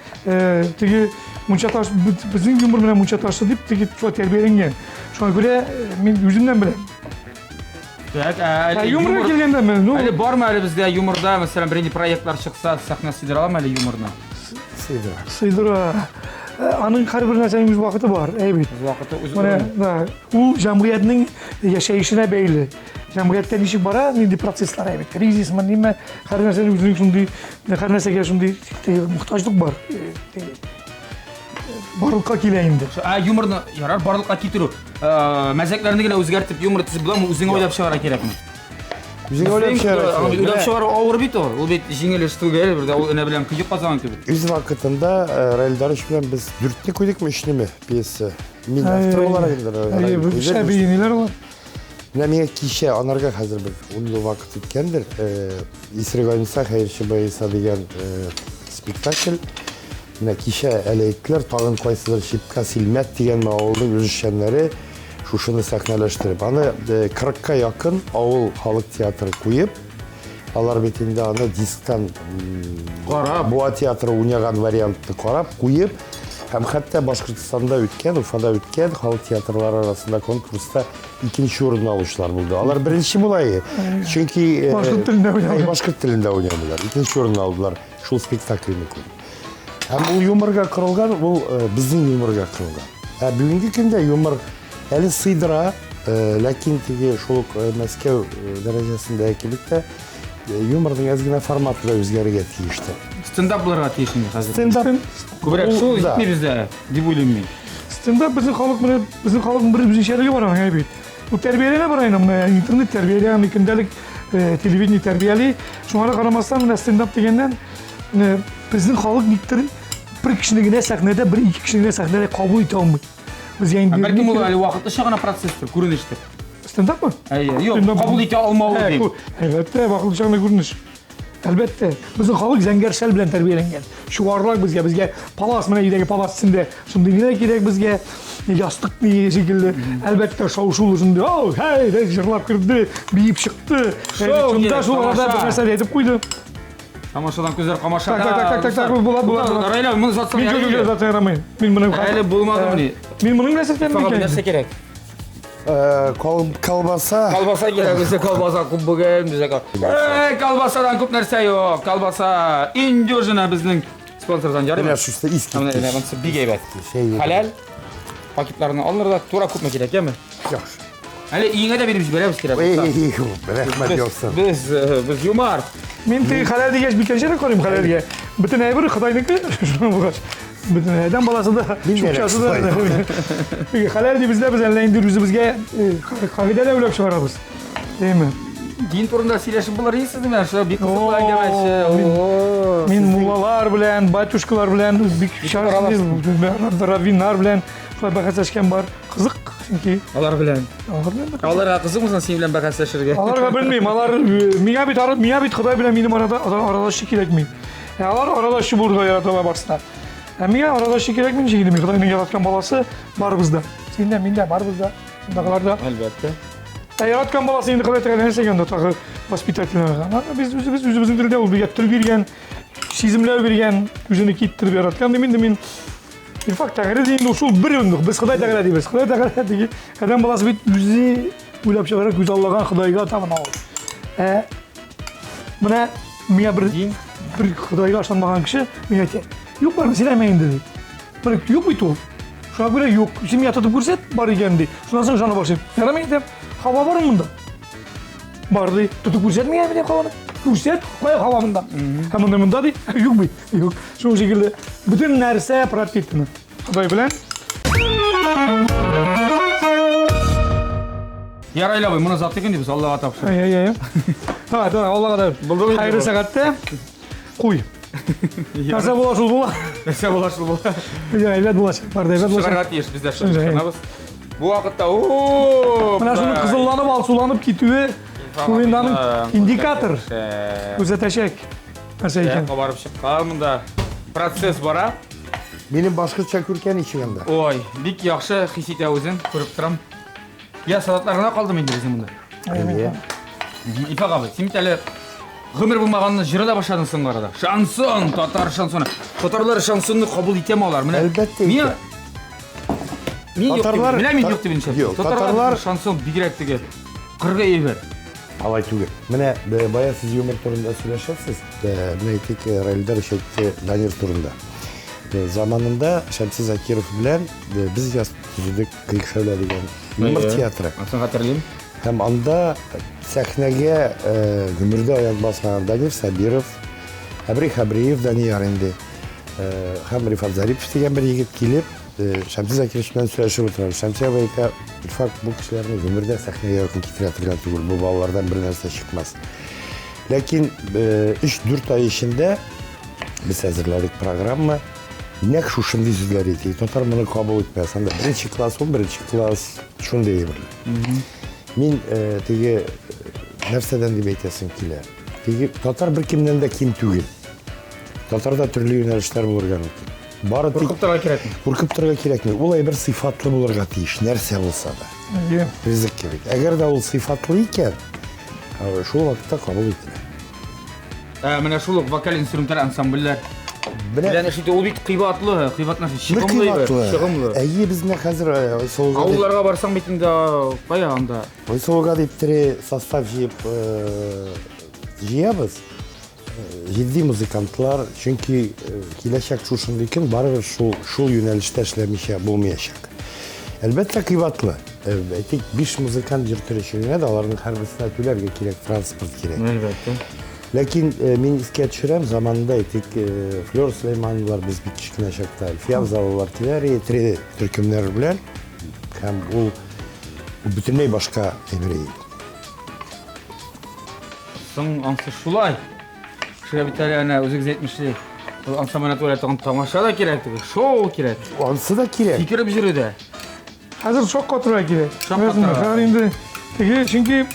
теге мунча таш, безнең юмор белән мунча ташы дип теге шулай тәрбияләнгән. Шуңа күрә мин үземнән беләм. Так, әле Юморга юмор- килгәндә мен, ну, Әле бармы әле бездә юморда, мәсәлән, бернинди проектлар чыкса, сәхнә сыйдыра аламы әле юморны? Сыйдыра. Сыйдыра. Аның һәрбер нәрсәнең үз вакыты бар, әй бит. Үз вакыты, үз Менә, урыны. да, ул җәмгыятьнең яшәешенә бәйле. Җәмгыятьтә ничек бара, нинди процесслар, әй бит, кризисмы, ниме, һәр нәрсәнең үзенең шундый, һәр нәрсәгә шундый мохтаҗлык бар. Барлыкка килә инде. Ә юморны ярар барлыкка китерү. Мәзәкләрне генә үзгәртеп юмор төзеп буламы, үзеңә уйлап чыгара кирәкме? Үзеңә уйлап чыгара кирәк. Уйлап чыгару авыр бит ул. Ул бит җиңел эш түгел, бер дә ул энә белән көек казыган кебек. Үз вакытында Раил Дарыч белән без дүртне куйдыкмы, өчнеме пьеса. Мин автор буларак инде. Әйе, Раил куйды. шәби ниләр алар? Менә миңа кичә анарга хәзер бер ун ел вакыт үткәндер. Исерек Айнса, Хәерче Байса дигән спектакль. Менә кичә әле әйттеләр, тагын кайсыдыр Шипка Силмәт дигән авылның үзешчәннәре шушыны сәхнәләштереп, аны 40-ка якын авыл халык театры куеп, алар бит инде аны дисктан карап, Буа театры уйнаган вариантны карап, куеп, һәм хәтта Башкортстанда үткән, Уфада үткән халык театрлары арасында конкурста икенче урын алучылар булды. Алар беренче булай, чөнки башкорт телендә уйнадылар. Башкорт телендә уйнадылар. Икенче урын алдылар шул спектакльне күреп. Һәм ул юморга корылган, ул безнең юморга корылган. Ә бүгенге көндә юмор әле сыйдыра, ләкин теге шул ук Мәскәү дәрәҗәсендә кебек тә юморның әз генә форматы да үзгәрергә тиештер. Стендап булырга тиеш инде хәзер. Стендап Күбрәк шул җитми бездә, дип уйлыйм мин. Стендап безнең халык менә безнең халыкның бер үзенчәлеге бар аның бит. Ул тәрбияләнә бара инде, менә интернет тәрбияләгән, көндәлек телевидение тәрбияли. Шуңа да карамастан, менә стендап дигәннән, безнең халык никтер бер кешене генә сәхнәдә, бер ике кешене генә сәхнәдә кабул итә алмый. Без инде Бәлкем ул әле вакытлыча гына процесстыр, күренештер. Стендапмы? Әйе, юк, кабул итә алмавы дим. Әлбәттә, вакытлыча гына күренеш. Әлбәттә, безнең халык зәңгәр шәл белән тәрбияләнгән. Чуарлар безгә, безгә палас, менә өйдәге палас эчендә шундый ниләр кирәк безгә, ястык ни шикелле. Әлбәттә, шау-шулы шундый, ау, һәй, җырлап керде, биеп чыкты. Шунда шул арада бер нәрсә әйтеп куйды. Тамашадан күзләр камаша. Так, так, так, так, так, була, була. Раил абый, моны сатсаң Мин юк, юк, сатсаң ярамый. Мин моны Әле булмадымыни? Мин моның белән сатам микән? Нәрсә кирәк? Колбаса. Колбаса кирәк, безгә колбаса күп бүген, безгә. Эй, колбасадан күп нәрсә юк. Колбаса индюжина безнең спонсордан ярыймы? Менә шушы искиткеч. Менә монысы бик әйбәт. Хәләл. Пакетларны алыныр да тура күпме кирәк, яме? Яхшы. Әле өеңә дә биреп җибәрәбез кирәк булса. Эй, рәхмәт яусын. Без без юмарт. Мин теге хәләл дигәч бик әҗәле карыйм хәләлгә. Бөтен әйбер Худайныкы, шуның булгач. Бөтен адәм баласы да, чукчасы да. Хәләл дибез дә без әллә инде үзебезгә кагыйдә дә уйлап чыгарабыз. Әйме? Дин турында сөйләшеп булыр дисез менә шул бик кызыклы әңгәмәче. Мин муллалар белән, батюшкалар белән бик раввиннар белән шулай бәхәсләшкән бар. Кызык, чөнки алар белән. Алар белән. Аларга кызыкмы соң синең белән бәхәсләшергә? Аларга белмим, алар миңа бит миңа бит Ходай белән минем арада аралашчы кирәкми. Ә алар аралашчы булырга яраталар барысы да. Ә миңа аралашчы кирәкми, ничек инде мин Ходайның яраткан баласы барыбыз да. Син дә, мин дә, барыбыз да. Мондагылар да. Әлбәттә. Ә яраткан баласы инде Ходай Тәгалә нәрсәгә анда тагы воспитательләргә. Без үзебез үзебезнең телдә ул безгә тел биргән, сиземләү биргән, үзене киттереп яраткан дим инде мин. Илфак Тәңре ди инде шул бер юнлык. Без Ходай Тәгалә дибез. Ходай Тәгалә диги. Адәм баласы бит үзе уйлап чыгарып күзаллаган Ходайга табына ул. Ә менә миңа бер бер Ходайга ышанмаган кеше миңа әйтә, юк бармы син әймә инде ди. Бер юк бит ул. Шуңа күрә юк. Син миңа тотып күрсәт, бар икән ди. Шуннан соң ышана башлыйм. Ярамый әйтәм, һава бармы монда? Бар ди. Тотып күрсәт миңа менә һаваны. Күрсәт, кая һава монда? Һәм монда монда ди. Юк бит. Юк. Шул шикелле бөтен нәрсә пропитано. Ходай белән. Ярай абый, моны зат икән дибез, Аллага тапшыр. Әй, әй, әй. Давай, давай, Аллага да. Булды бит. Хәерле сәгатьтә. Куй. Нәрсә була, шул була. Нәрсә була, шул була. Я, әйбәт булачак. Бар да әйбәт булачак. Чыгарга тиеш, без дә чыгарабыз. Бу вакытта, о Менә шуның кызылланып, алсуланып китүе шул инде аның индикатор күрсәтәчәк. Нәрсә икән? Кабарып чыккан монда. Процесс бара. Минем башкортча күркә ничек анда? Ой, бик яхшы хис итә үзен, күреп торам. Я, салатлар гына калдымы инде безнең монда? Әйе. Ифак абый, син бит әле гомер булмаганны җыра да башладың соңгы арада. Шансон, татар шансоны. Татарлар шансонны кабул итәме алар? Менә Әлбәттә Мин итә. Мин юк дип, Татарлар- менә мин юк дип ничә. Юк, Татарлар татарлар- шансон бигрәк теге кыргый әйбер. Алай түгел. Менә бая сез юмор турында сөйләшәсез. Менә әйтик, Раилдар әйтте Данир турында. Заманында Шәмси Закиров белән без яз төзедек Кыек Шәүлә дигән юмор театры. Анысын хәтерлим. Һәм анда сәхнәгә гомердә аяк басмаган Данир Сабиров, Әбри Хәбриев Данияр инде, һәм Рифат Зарипов дигән бер егет килеп, Шәмси Закирович белән сөйләшеп утыра. Шәмси абый әйтә, Илфак, бу кешеләрне гомердә сәхнәгә якын китерә торган түгел, бу балалардан бер нәрсә чыкмас. Ләкин 3-4 ай эчендә без әзерләдек программа. Нәкъ шушындый сүзләр әйтә. Татар моны кабул итмәс. Анда беренче класс, 11 класс, шундый әйберләр. Мин теге нәрсәдән дип әйтәсем килә. Теге татар бер кемнән дә ким түгел. Татарда төрле юнәлешләр булырга мөмкин. Бары тик Куркып торырга кирәкми. Куркып торырга кирәкми. Ул әйбер сыйфатлы булырга тиеш, нәрсә булса да. Әйе. Ризык кебек. Әгәр дә ул сыйфатлы икән, шул вакытта кабул ителә. Менә шул ук вокаль инструменталь ансамбльләр белән эш итү, ул бит кыйбатлы, кыйбатлы нәрсә, чыгымлы әйбер, чыгымлы. Әйе, без менә хәзер Айсылуга дип Авылларга барсаң бит инде, кая анда? Айсылуга дип тере состав җыеп җыябыз. Җитди музыкантлар, чөнки киләчәк шушындый көн барыбер шул шул юнәлештә эшләмичә булмаячак. Әлбәттә, кыйбатлы. Әйтик, 5 музыкант йөртер өчен генә дә аларның һәрберсенә түләргә кирәк, транспорт кирәк. Әлбәттә. Ләкин мин искә төшерәм, заманында әйтик, Флёр Сөләймановлар без бик кечкенә чакта, Әлфия Авзаловалар киләр иде, тере төркемнәр белән, һәм ул бөтенләй башка әйбер иде. Соң ансы шулай. Кешегә бит әле әнә үзегез әйтмешли, ул ансамбльне түгел, тагын тамаша да кирәк түгел, шоу кирәк. Ансы да кирәк. Сикереп йөрү дә. Хәзер шаккатырга кирәк. Шаккатырга. Хәзер инде теге, чөнки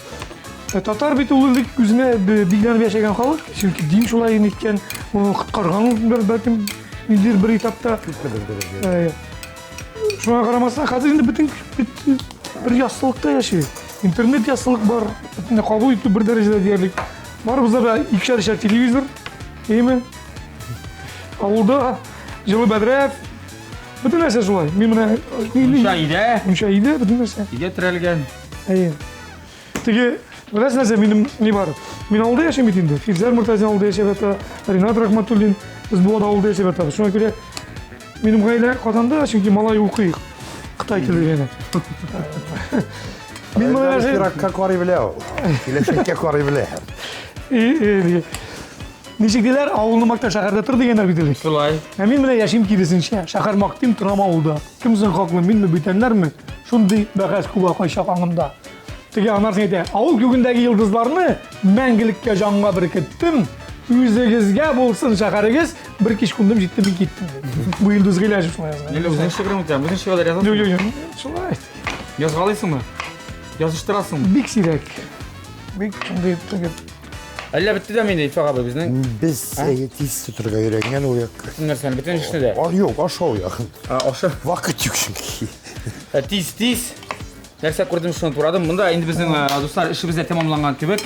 татар бит ул элек үзенә билгеләнеп яшәгән халык, чөнки дин шулай ниткән, аны коткарган бер бәлкем ниндидер бер этапта. Шуңа карамастан хәзер инде бөтен бер яссылыкта яши. Интернет яссылык бар, бөтен кабул итү бер дәрәҗәдә диярлек. Барыбызда да икешәр-өчәр телевизор, әйеме? Авылда җылы бәдрәф, бөтен нәрсә шулай. Мин менә Мунча өйдә. Мунча өйдә бөтен нәрсә. Өйдә терәлгән. Әйе. Теге, беләсез нәрсә, минем ни бар? Мин авылда яшим бит инде. Фирзәр Мортазин авылда яшәп ята, Ринат Рахматуллин, без Буада авылда яшәп ятабыз. Шуңа күрә минем гаилә Казанда, чөнки малай укый Кытай теле өйрәнә. Мин моны нәрсә Еракка карый белә ул. Киләчәккә карый белә. Ничек диләр, авылны макта, шәһәрдә тор дигәннәр бит элек. Шулай. Ә мин менә яшим киресенчә, шәһәр мактыйм, торам авылда. Кем соң хаклы, минме, бүтәннәрме? Шундый бәхәс куба кайчак аңымда. Теге аннан соң әйтә, авыл күгендәге йолдызларны мәңгелеккә җанга беркеттем. Үзегезгә булсын шәһәрегез, бер кич кундым, җитте, мин киттем. Бу Илдус Гыйләҗев шулай язган. Әллә үзең шигырен үтәм, үзең шигырьләр язасың? Юк, юк, юк. Шулай. Язгалыйсыңмы? Языштырасыңмы? Бик сирәк. Бик шундый теге. Әллә бетте дә инде Илфак абый безнең? Без әйе тиз тотырга өйрәнгән ул як. Бөтен нәрсәне, бөтен эшне дә. Юк, ашау ягын. Аша. Вакыт юк чөнки. Тиз, тиз. Нәрсә күрдем, шуны турадым. Монда инде безнең дуслар эшебез дә тәмамланган кебек.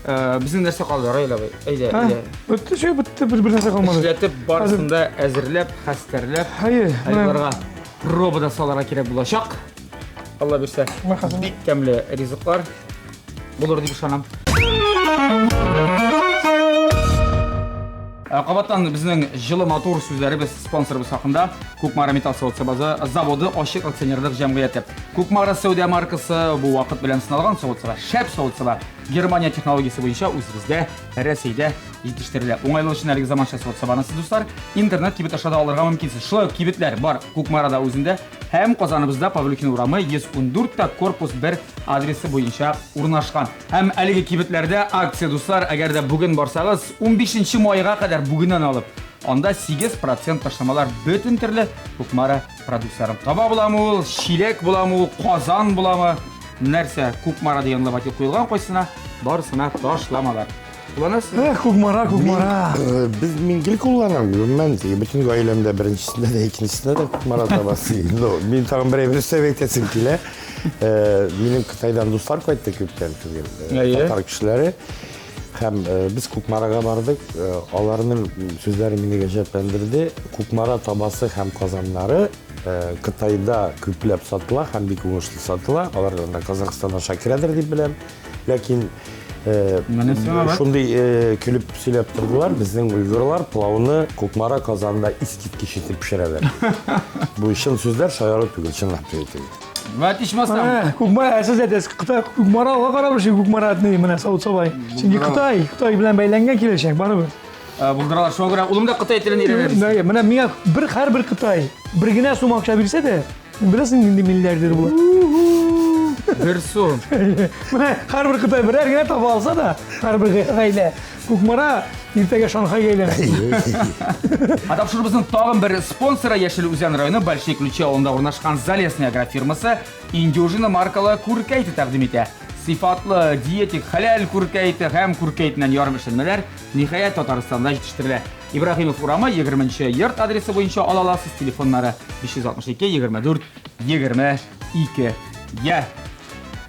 Безнең нәрсә калды, Раил абый? Әйдә, әйдә. Бетте, шул бетте, бер бер нәрсә калмады. Эшләтеп, барысын да әзерләп, хәстәрләп. Хәер, аларга проба да салырга кирәк булачак. Алла бирсә, бик тәмле ризыклар булыр дип ышанам. Э, кабаттан безнең җылы матур сүзләребез спонсорыбыз хакында Кукмара металл савыт-саба заводы ачык акционерлык җәмгыяте. Кукмара сәүдә маркасы бу вакыт белән сыналган савыт-саба, шәп савыт-саба. Германия технологиясе буенча үзебездә, Рәсәйдә җитештерелә. Уңайлы өчен әлеге заманча савыт-сабаны сез, дуслар, интернет кибет аша да алырга мөмкинсез. Шулай ук кибетләр бар Кукмарада үзендә һәм Казаныбызда Павлюхин урамы 114 та корпус 1 адресы буенча урнашкан. Һәм әлеге кибетләрдә акция, дуслар, әгәр дә бүген барсагыз, 15 майга кадәр бүгеннән алып, анда 8% ташламалар бөтен төрле Кукмара продукцияләрен. Таба буламы ул, чиләк буламы ул, казан буламы, нәрсә, Кукмара дигән логотип куелган кайсына, барысына ташламалар. Кулланасыз? Эх, Кукмара, Кукмара. Э, без мин гел кулланам. Гомумән, бөтен гаиләмдә беренчесендә дә, икенчесендә дә Кукмара табасы. Ну, мин тагын бер әйбер өстәп әйтәсем килә. Э, минем Кытайдан дуслар кайтты күптән түгел. Э, татар кешеләре. Һәм без Кукмарага бардык. Аларның сүзләре мине гаҗәпләндерде. Кукмара табасы һәм казаннары Кытайда күпләп сатыла һәм бик уңышлы сатыла. Алар анда Казахстан аша керәдер дип беләм. Ләкин шундый көлеп сөйләп тордылар, безнең уйгырлар пылауны Кукмара казанында искиткеч итеп пешерәләр. Бу чын сүзләр, шаяру түгел, чынлап та әйтәм. Вәт ичмасам. Кукмара, сез әйтәсез, Кытай Кукмара алга карап эшли, Кукмара ни менә савыт сабай. Чөнки Кытай, Кытай белән бәйләнгән киләчәк барыбер. Булдыралар. Шуңа күрә улым да Кытай телен өйрәнә. Менә миңа бер һәрбер Кытай бер генә сум акча бирсә дә, Беләсең нинди миллиардер була? Бер сум. Менә һәрбер Кытай берәр генә таба алса да, һәрбер гаилә Кукмара иртәгә Шанхайга әйләнә. Ә тапшыруыбызның тагын бер спонсоры Яшел Үзән районы Большие Ключи авылында урнашкан Залесный агрофирмасы Индюжина маркалы күркә ите тәкъдим итә. Сыйфатлы, диетик, хәләл күркә ите һәм күркә итеннән ярым эшләнмәләр, ниһаять, Татарстанда җитештерелә. Ибраһимов урамы, 20 йорт адресы буенча ала аласыз. Телефоннары 562 24 22. Я.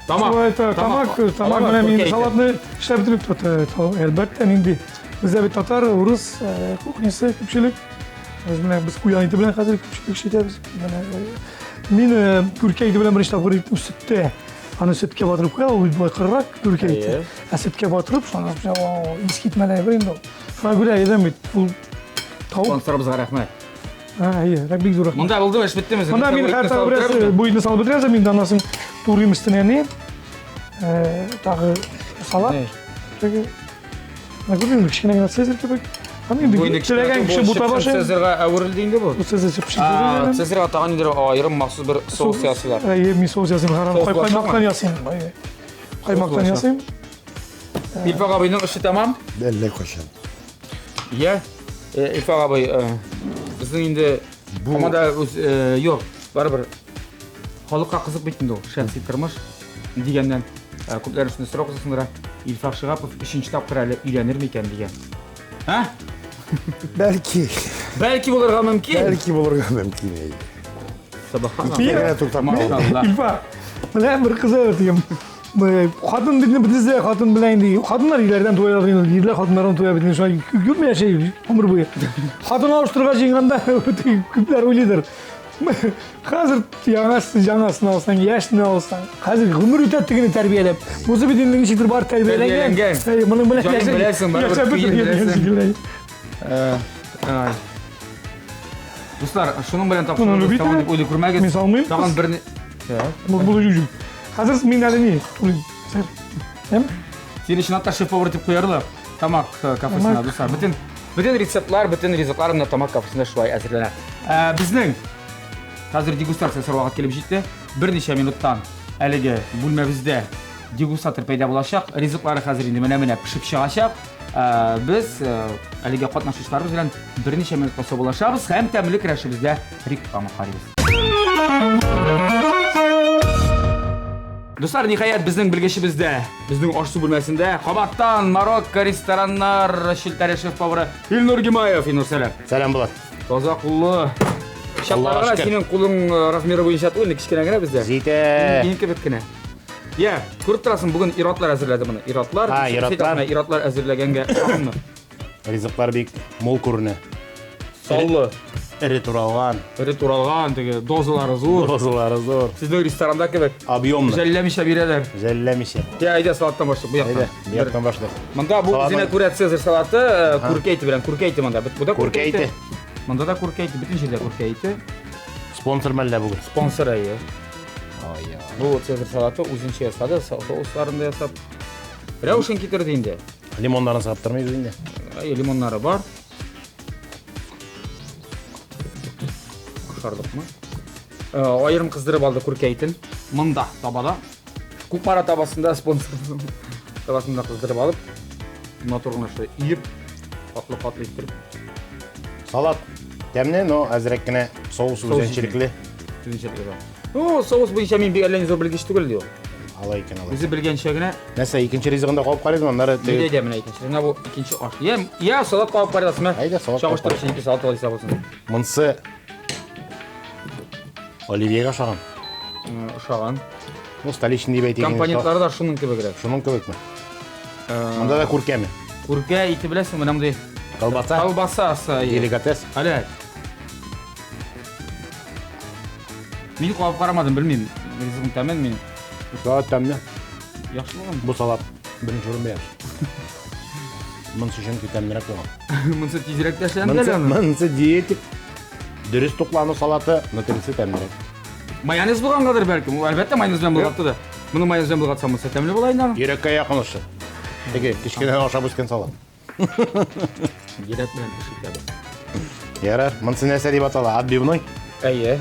Тамак. Шулай та, тамак, тамак менә мин салатны эшләп бетереп тота. Әлбәттә, нинди. Бездә бит татар, урыс кухнясы күпчелек. Без менә без куян ите белән хәзер күпчелек эш итәбез. Менә мин күркә ите белән беренче тапкыр иттем сөттә. Аны сөткә батырып куя, ул болай кырырак күркә ите. Ә сөткә батырып, шуны искитмәле әйбер инде ул. Шуңа күрә әйдәм бит, ул тавык. Спонсорыбызга рәхмәт. Ә, әйе, рәхмәт, бик зур рәхмәт. Монда булды, эш беттеме? Монда мин хәтта бераз бу итне салып бетерәсем, инде аннан соң турыйм өстенә ни, тагы салат. Теге, менә күрдеңме, кечкенә генә цезарь кебек. Аны инде теләгән кеше бута башы. Цезарьга әверелде инде бу. Бу цезарь чыпчык цезарь. Цезарьга тагын ниндидер аерым махсус бер соус ясыйлар. Әйе, мин соус ясыйм, харам. Каймактан ясыйм. Каймактан ясыйм. Илфак абыйның эше тәмам. Әллә кайчан. Я, Илфак абый, безнең инде һаман да үз юк, барыбер халыкка кызык бит инде ул, шәхси тормыш дигәннән күпләр өчен сорау кызыксындыра. Илфак Шиһапов өченче тапкыр әле өйләнер микән дигән. Ә? Бәлки. Бәлки булырга мөмкин. Бәлки булырга мөмкин. Әйе. Субханалла. Илфак, менә бер кызы дигән. Хатын бит бездә хатын белән инде хатыннар ирләрдән туялар инде ирләр хатыннардан туя бит инде шулай күпме яшәй гомер буе. Хатын алыштырырга җыенганда күпләр уйлыйдыр. Хәзер яңасын яңасын алсаң, яшьне алсаң, хәзер гомер үтә тегене тәрбияләп. Бусы бит инде ничектер бар тәрбияләнгән. Тәрбияләнгән. Моның белән Җаен беләсең, барыбер көен беләсең. Дуслар, шуның белән тапшыруыбыз тәмам дип уйлый күрмәгез. Мин салмыйм. Тагын бер Бу бу юк. Хәзер мин әле ни? Сер. Әм? Сине чынлап та шеф-повар дип куярлар. Тамак кафесына, дуслар. Бөтен бөтен рецептлар, бөтен ризыклар менә тамак кафесында шулай әзерләнә. Безнең хәзер дегустация ясар вакыт килеп җитте. Берничә минуттан әлеге бүлмәбездә дегустатор пәйда булачак. Ризыклары хәзер инде менә-менә пешеп чыгачак. Э, без э, әлеге катнашучыларыбыз белән берничә минутка саубуллашабыз һәм тәмле көрәшебездә реклама карыйбыз. Дуслар, ниһаять безнең белгечебездә, безнең аш-су бүлмәсендә кабаттан Марокко рестораннар челтәре шеф-повары Илнур Гимаев. Илнур, сәлам. Сәлам, Булат. Таза куллы. Пычакларга синең кулың э, размеры буенча түгел, кечкенә генә бездә. Җитә. Минеке кебек кенә. Я, күреп торасың, бүген иратлар әзерләде моны. Иратлар. А, иратлар. Иратлар әзерләгәнгә ошадымы? Ризыклар бик мул күренә. Саллы. Эре туралган. Эре туралган, теге дозалары зур. Дозалары зур. Сезнең ресторанда кебек. Объемлы. Жәлләмичә бирәләр. Жәлләмичә. Я, әйдә салаттан башлыйк, бу яктан. Әйдә, бу яктан башлыйк. Монда бу үзенә күрә Цезарь салаты, э, күркә ите белән, күркә ите монда. Бу да күркә ите. Монда да күркә ите, бөтен җирдә күркә ите. Спонсор мәллә бүген? Спонсор әйе. Бу Цезарь салаты үзенчә ясады, соусларын да ясап. Рәвешен китерде инде. Лимоннарын сатып тормыйбыз инде. Әйе, лимоннары бар. Ашарлыкмы? Э, аерым кыздырып алды күркә итен. Монда табада. Кукмара табасында спонсор табасында кыздырып алып, матур гына шулай өеп, катлы-катлы иттереп. Салат тәмле, но әзрәк кенә соус үзенчәлекле. Үзенчәлекле. Ну, соус буенча мин бик әллә ни зур белгеч түгел, ди ул. Алай икән, алай. Үзе белгәнчә генә. Нәрсә, икенче ризыгын да кабып карыйбызмы? Аннары теге. Әйдә, менә икенче. Менә бу икенче аш. Я, я салат кабып карыйсызмы? Әйдә, салат. Чагыштырып өчен ике салат алайса булсын. Монсы оливьега ошаган. Ошаган. Ну, столичный дип әйтик. Компонентлары да шуның кебегрәк. Шуның кебекме? Монда да күркәме? Күркә ите беләсең, менә мондый. Колбаса. Колбасасы. Деликатес. Әле. Мин кабып карамадым, белмим. Ризыгың тәмен мин. Салат тәмле. Яхшы булган. Бу салат беренче урын бирәм. Монысы чөнки тәмлерәк булган. Монысы тизрәк тә эшләнде әле аны. Монысы диетик. Дөрес туклану салаты, но тегесе тәмлерәк. Майонез булгангадыр бәлкем. Ул әлбәттә майонез белән болгатты да. Моны майонез белән болгатсам, монысы тәмле була инде аның. Йөрәккә якын ушы. Теге кечкенә ашап үскән салат. Йөрәк белән эш итәбез. Ярар, монысы нәрсә дип атала? Отбивной? Әйе.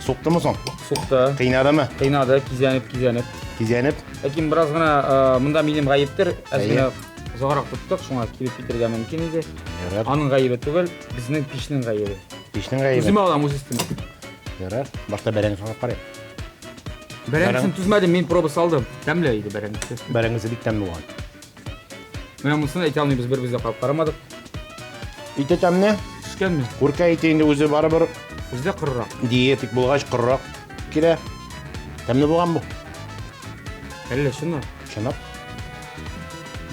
Суктымы соң? Сукты. Кыйнадымы? Кыйнады, кизәнеп, кизәнеп. Кизәнеп? Ләкин бераз гына э, монда минем гаептер, әз генә озаграк тоттык, шуңа кибеп китергә мөмкин иде. Ярар. Аның гаебе түгел, безнең пичнең гаебе. Пичнең гаебе. Үземә алам үз өстемә. Ярар. Башта бәрәңге салып карыйк. Бәрәңгесен түзмәдем, мин проба салдым. Тәмле иде бәрәңгесе. Бәрәңгесе бик тәмле булган. Менә монысын әйтә алмыйбыз, бер-беребезгә карап карамадык. Ите тәмле. Пешкәнме? Күркә ите инде үзе барыбер Үзе дә корырак. Диетик булгач корырак килә. Тәмле булган бу. Әллә чынлап? Чынлап.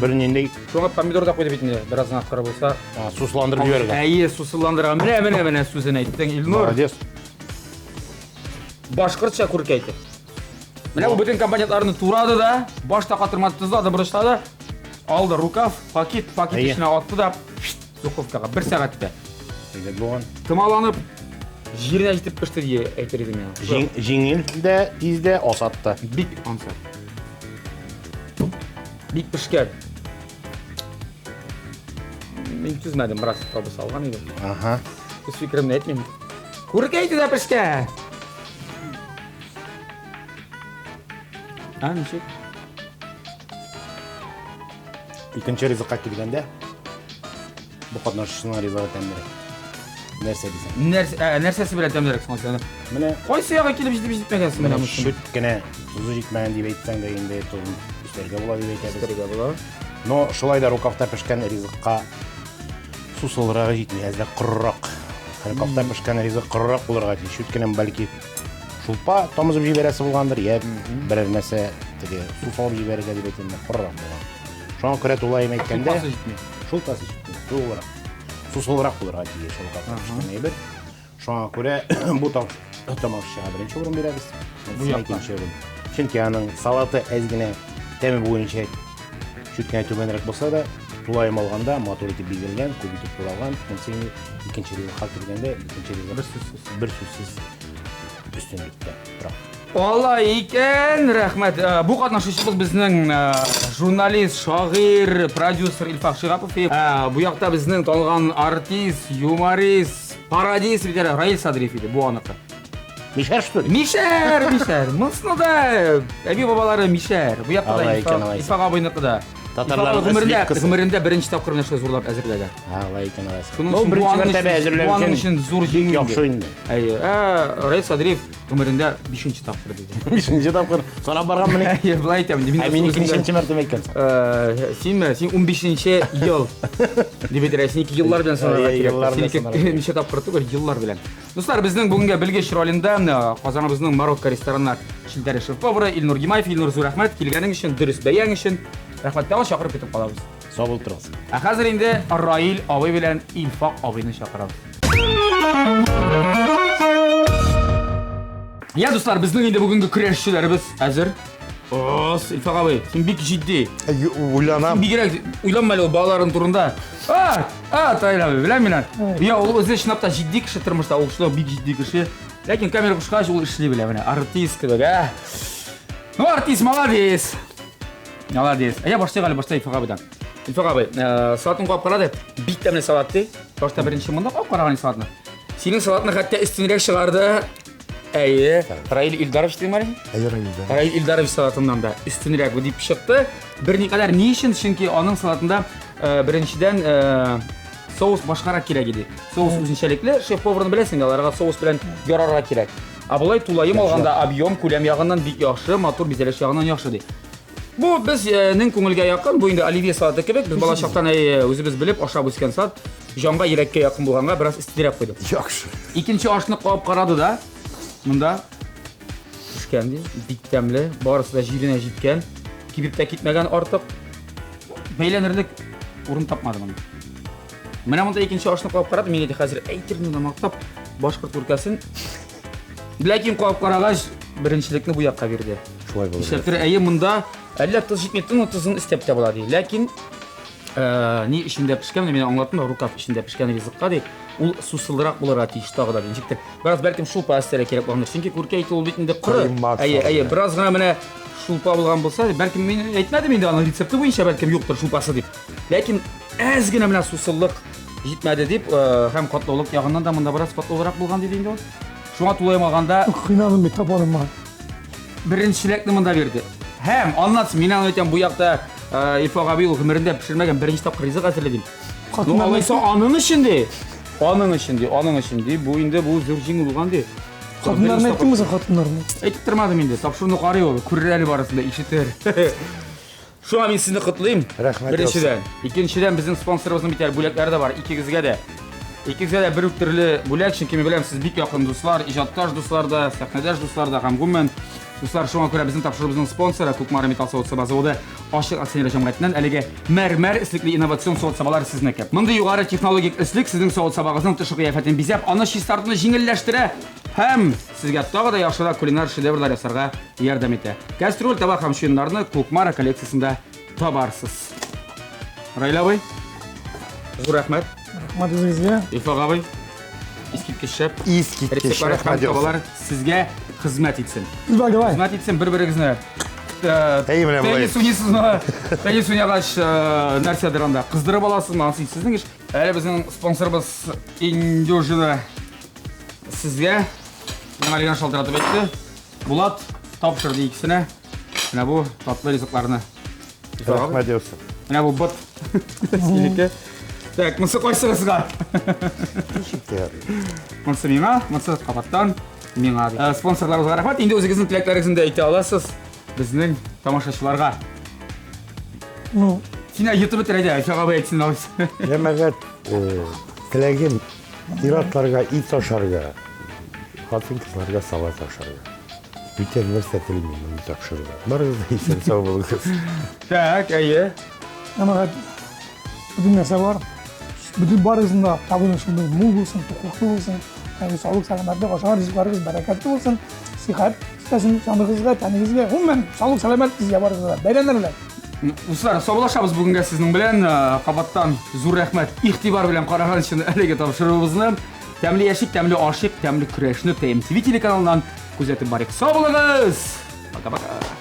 Бер нинди Шуңа помидор да куйды бит инде, бераз гына коры булса. Сусландырып җибәргән. Әйе, сусылландырган. Менә, менә, менә сүзен әйттең, Илнур. Молодец. Башкортча күркә ите. Менә бу бөтен компонентларны турады да, башта катырмады, тозлады, борычлады. Алды рукав, пакет, пакет Әйе. эченә атты да духовкага бер сәгатьтә. Әйбәт булган. Томаланып, җиренә җитеп пеште дие әйтер идем миңа. Җиң, җиңел дә, тиз дә, асат та. Бик ансат. Бик пешкән. Мин түзмәдем, бераз табыс алган идем. Ага. Үз фикеремне әйтмим. Күркә ите дә пешкән. А, ничек? Икенче ризыкка килгәндә, бу катнашучының ризыгы тәмлерәк. Нәрсә дисең? Нәрсә, ә, нәрсәсе белән тәмлерәк соң сиңа? Менә Кайсы ягы килеп җитеп җитмәгән менә монысы? Чүт кенә тозы җитмәгән дип әйтсәң дә инде тозын өстәргә була дип әйтәбез. Өстәргә була. Но шулай да рукавта пешкән ризыкка сусылрагы җитми, әзрәк корырак. Рукавта пешкән ризык корырак булырга тиеш. Чүт кенә бәлки шулпа тамызып җибәрәсе булгандыр, я берәр нәрсә теге су салып җибәрергә дип әйтәм, корырак булган. Шуңа күрә тулаем әйткәндә, Шулпасы җитми. Шулпасы җитми, сулырак. Сусылрак булырга тиеш ул капка әйбер. Шуңа күрә бу тамашачыга беренче урын бирәбез. Бу якта. Икенче урын. Чөнки аның салаты әз генә тәме буенча чүт кенә түбәнрәк булса да, тулаем алганда матур итеп бизәлгән, күп итеп туралган. Монысы инде икенче ризыкка килгәндә, икенче ризык бер сүзсез, бер сүзсез өстенлектә тора. Алай икән, рәхмәт. Э, бу катнашучыбыз безнең э, журналист, шагыйрь, продюсер Илфак Шигапов. Э, бу якта безнең танылган артист, юморист, пародист бит әле Раил Садриев иде, бу аныкы. Мишәр, что ли? Мишәр, мишәр. Монысына да әби бабалары мишәр. Бу якта да Илфак абыйныкы да. Татарларның гомерендә, гомерендә беренче тапкыр менә шулай зурлап әзерләгән. Алай икән, алай. Шуның өчен беренче мәртәбә әзерләү өчен өчен зур җиңү. Яхшы инде. Әйе. Ә Раил Садриев гомерендә бишенче тапкыр диде. Бишенче тапкыр. Санап барганмыни? Әйе, болай әйтәм. Ә мин икенче мәртәбә әйткәнсең. Э, синме? Син 15нче ел. Дип әйтергә, синеке еллар белән санарга кирәк. Синеке ничә тапкыр түгел, еллар белән. Дуслар, безнең бүгенге белгеч ролендә Казаныбызның Марокко рестораннар челтәре шеф-повары Илнур Гимаев. Илнур, зур рәхмәт килгәнең өчен, дөрес бәяң өчен. Рәхмәт, тагын чакырып көтеп калабыз. Сау булып торыгыз. Ә хәзер инде Раил абый белән Илфак абыйны чакырабыз. Я, дуслар, безнең инде бүгенге көрәшчеләребез әзер. Ос, Илфак абый, син бик җитди. Уйланам. Бигрәк уйланма әле ул балаларың турында. А, а, Таир абый, беләм мин аны. Я, ул үзе чынлап та җитди кеше тормышта, ул шулай бик җитди кеше. Ләкин камера кушкач, ул эшли белә менә, артист кебек, ә. Ну, артист, молодец. Молодец. Ә я башлыйк әле башта Илфак абыйдан. Илфак абый, э, салатын куап карады. Бик тәмле салат ди. Башта беренче монда куап караган салатны. Синең салатны хәтта өстенрәк чыгарды. Әйе, Раил Илдарович дигән бар. Әйе, Раил Илдарович. Раил Илдарович салатыннан да өстенрәк бу дип чыкты. Берникадәр ни өчен? Чөнки аның салатында э, беренчедән э, соус башкарак кирәк иде. Соус үзенчәлекле, шеф-поварны беләсең, аларга соус белән ярарга кирәк. Ә болай тулаем алганда объем, күләм ягыннан бик яхшы, матур бизәлеш ягыннан яхшы ди. Бу безнең күңелгә якын, бу инде оливье салаты кебек, без бала чактан үзебез белеп ашап үскән салат. Җанга, йөрәккә якын булганга бераз өстенрәк куйдым. Яхшы. Икенче ашны кабып карады да, монда пешкән ди, бик тәмле, барысы да җиренә җиткән, кибеп тә китмәгән артык. Бәйләнерлек урын тапмады монда. Менә монда икенче ашны кабып карады, мин инде хәзер әйтермен дә мактап, башкорт күркәсен. Ләкин кабып карагач, беренчелекне бу якка бирде. Шулай булыр. Нишләптер, әйе, монда әллә тоз җитми, тын тозын өстәп тә була ди. Ләкин э, ни эчендә пешкән, мин аңлаттым, рукав эчендә пешкән ризыкка ди, ул сусылрак булырга тиеш тагы да, ничектер. Бераз бәлкем шулпа өстәргә кирәк булгандыр. Чөнки күркә ите ул бит инде коры. Кыйммәт Әйе, әйе, салына. бераз гына менә шулпа булган булса, бәлкем мин әйтмәдем инде аның рецепты буенча, бәлкем юктыр шулпасы дип. Ләкин әз генә менә сусыллык җитмәде дип, э, һәм катлаулык ягыннан да монда бераз катлаулырак булган диде инде ул. Шуңа тулаем алганда Кыйналдым бит, таба алмадым. Беренчелекне монда бирде. Һәм аннан соң мин аны әйтәм, бу якта э, Илфак абый ул гомерендә пешермәгән беренче тапкыр ризык әзерли дим. Ну, Хатыннар алайса аның өчен ди. Аның өчен ди, аның өчен ди. Бу инде бу зур җиңү булган ди. Хатыннарны әйттеңме син хатыннарны? Әйтеп тормадым инде. Тапшыруны карый ул, күрер әле барысын да, ишетер. Шуңа мин сезне котлыйм. Рәхмәт Беренчедән. Икенчедән, безнең спонсорыбызның бит әле бүләкләре дә бар, икегезгә дә. Икегезгә дә бер үк төрле бүләк, чөнки мин беләм, сез бик якын дуслар, иҗатташ дуслар да, сәхнәдәш дуслар да һәм гомумән дуслар. Шуңа күрә безнең тапшыруыбызның спонсоры Кукмара металл савыт-саба заводы ачык акционерлы җәмгыятеннән әлеге мәрмәр өслекле инновацион савыт-сабалар сезнеке. Мондый югары технологик өслек сезнең савыт-сабагызның тышкы кыяфәтен бизәп, аны чистартуны җиңелләштерә һәм сезгә тагы да яхшырак кулинар шедеврлар ясарга ярдәм итә. Кәстрүл, табак һәм чуеннарны Кукмара коллекциясендә табарсыз. Раил абый, зур рәхмәт. Рәхмәт үзегезгә. Илфак абый, искиткеч шәп. Искиткеч Рецептлар һәм рәхмәт. табалар сезгә хезмәт итсен. Илфак, давай. Хезмәт итсен бер-берегезне. Әй, менә болай. Теннис уйныйсызмы? Теннис уйнагач, нәрсәдер анда кыздырып аласызмы? Анысы сезнең эш. Әле безнең спонсорыбыз Индюжина сезгә миңа әле генә шалтыратып әйтте. Булат тапшырды икесенә. Менә бу татлы ризыкларны. Рәхмәт яусын. Менә бу бот. Синеке. Так, монысы кайсыгызга? Ничек тә ярый. Монысы миңа, монысы кабаттан миңа. Э, Спонсорларыбызга рәхмәт. Инде үзегезнең теләкләрегезне дә әйтә аласыз безнең тамашачыларга. Ну, Син йотып бетер әйдә, Илфак абый әйтсен алайса. Җәмәгать, э, теләгем ир-атларга ит ашарга, хатын-кызларга салат ашарга. Бүтән нәрсә телмим моны тапшыруда. Барыгыз да исән сау булыгыз. Так, әйе. Җәмәгать, бөтен нәрсә бар. Бөтен барыгызның да табыны шундый мул булсын, туклыклы булсын. Ягъни саулык, сәламәтлек, ашаган ризыкларыгыз бәрәкәтле булсын, сихәт өстәсен җаныгызга, тәнегезгә. Гомумән, саулык, сәламәтлек сезгә барыгызга да. Бәйрәмнәр белән. Дуслар, саубуллашабыз бүгенгә сезнең белән. Э, Кабаттан зур рәхмәт игътибар белән караган өчен әлеге тапшыруыбызны. Тәмле яшик, тәмле ашыйк, тәмле көрәшне ТМТV телеканалыннан күзәтеп барыйк. Сау булыгыз! Пока-пока.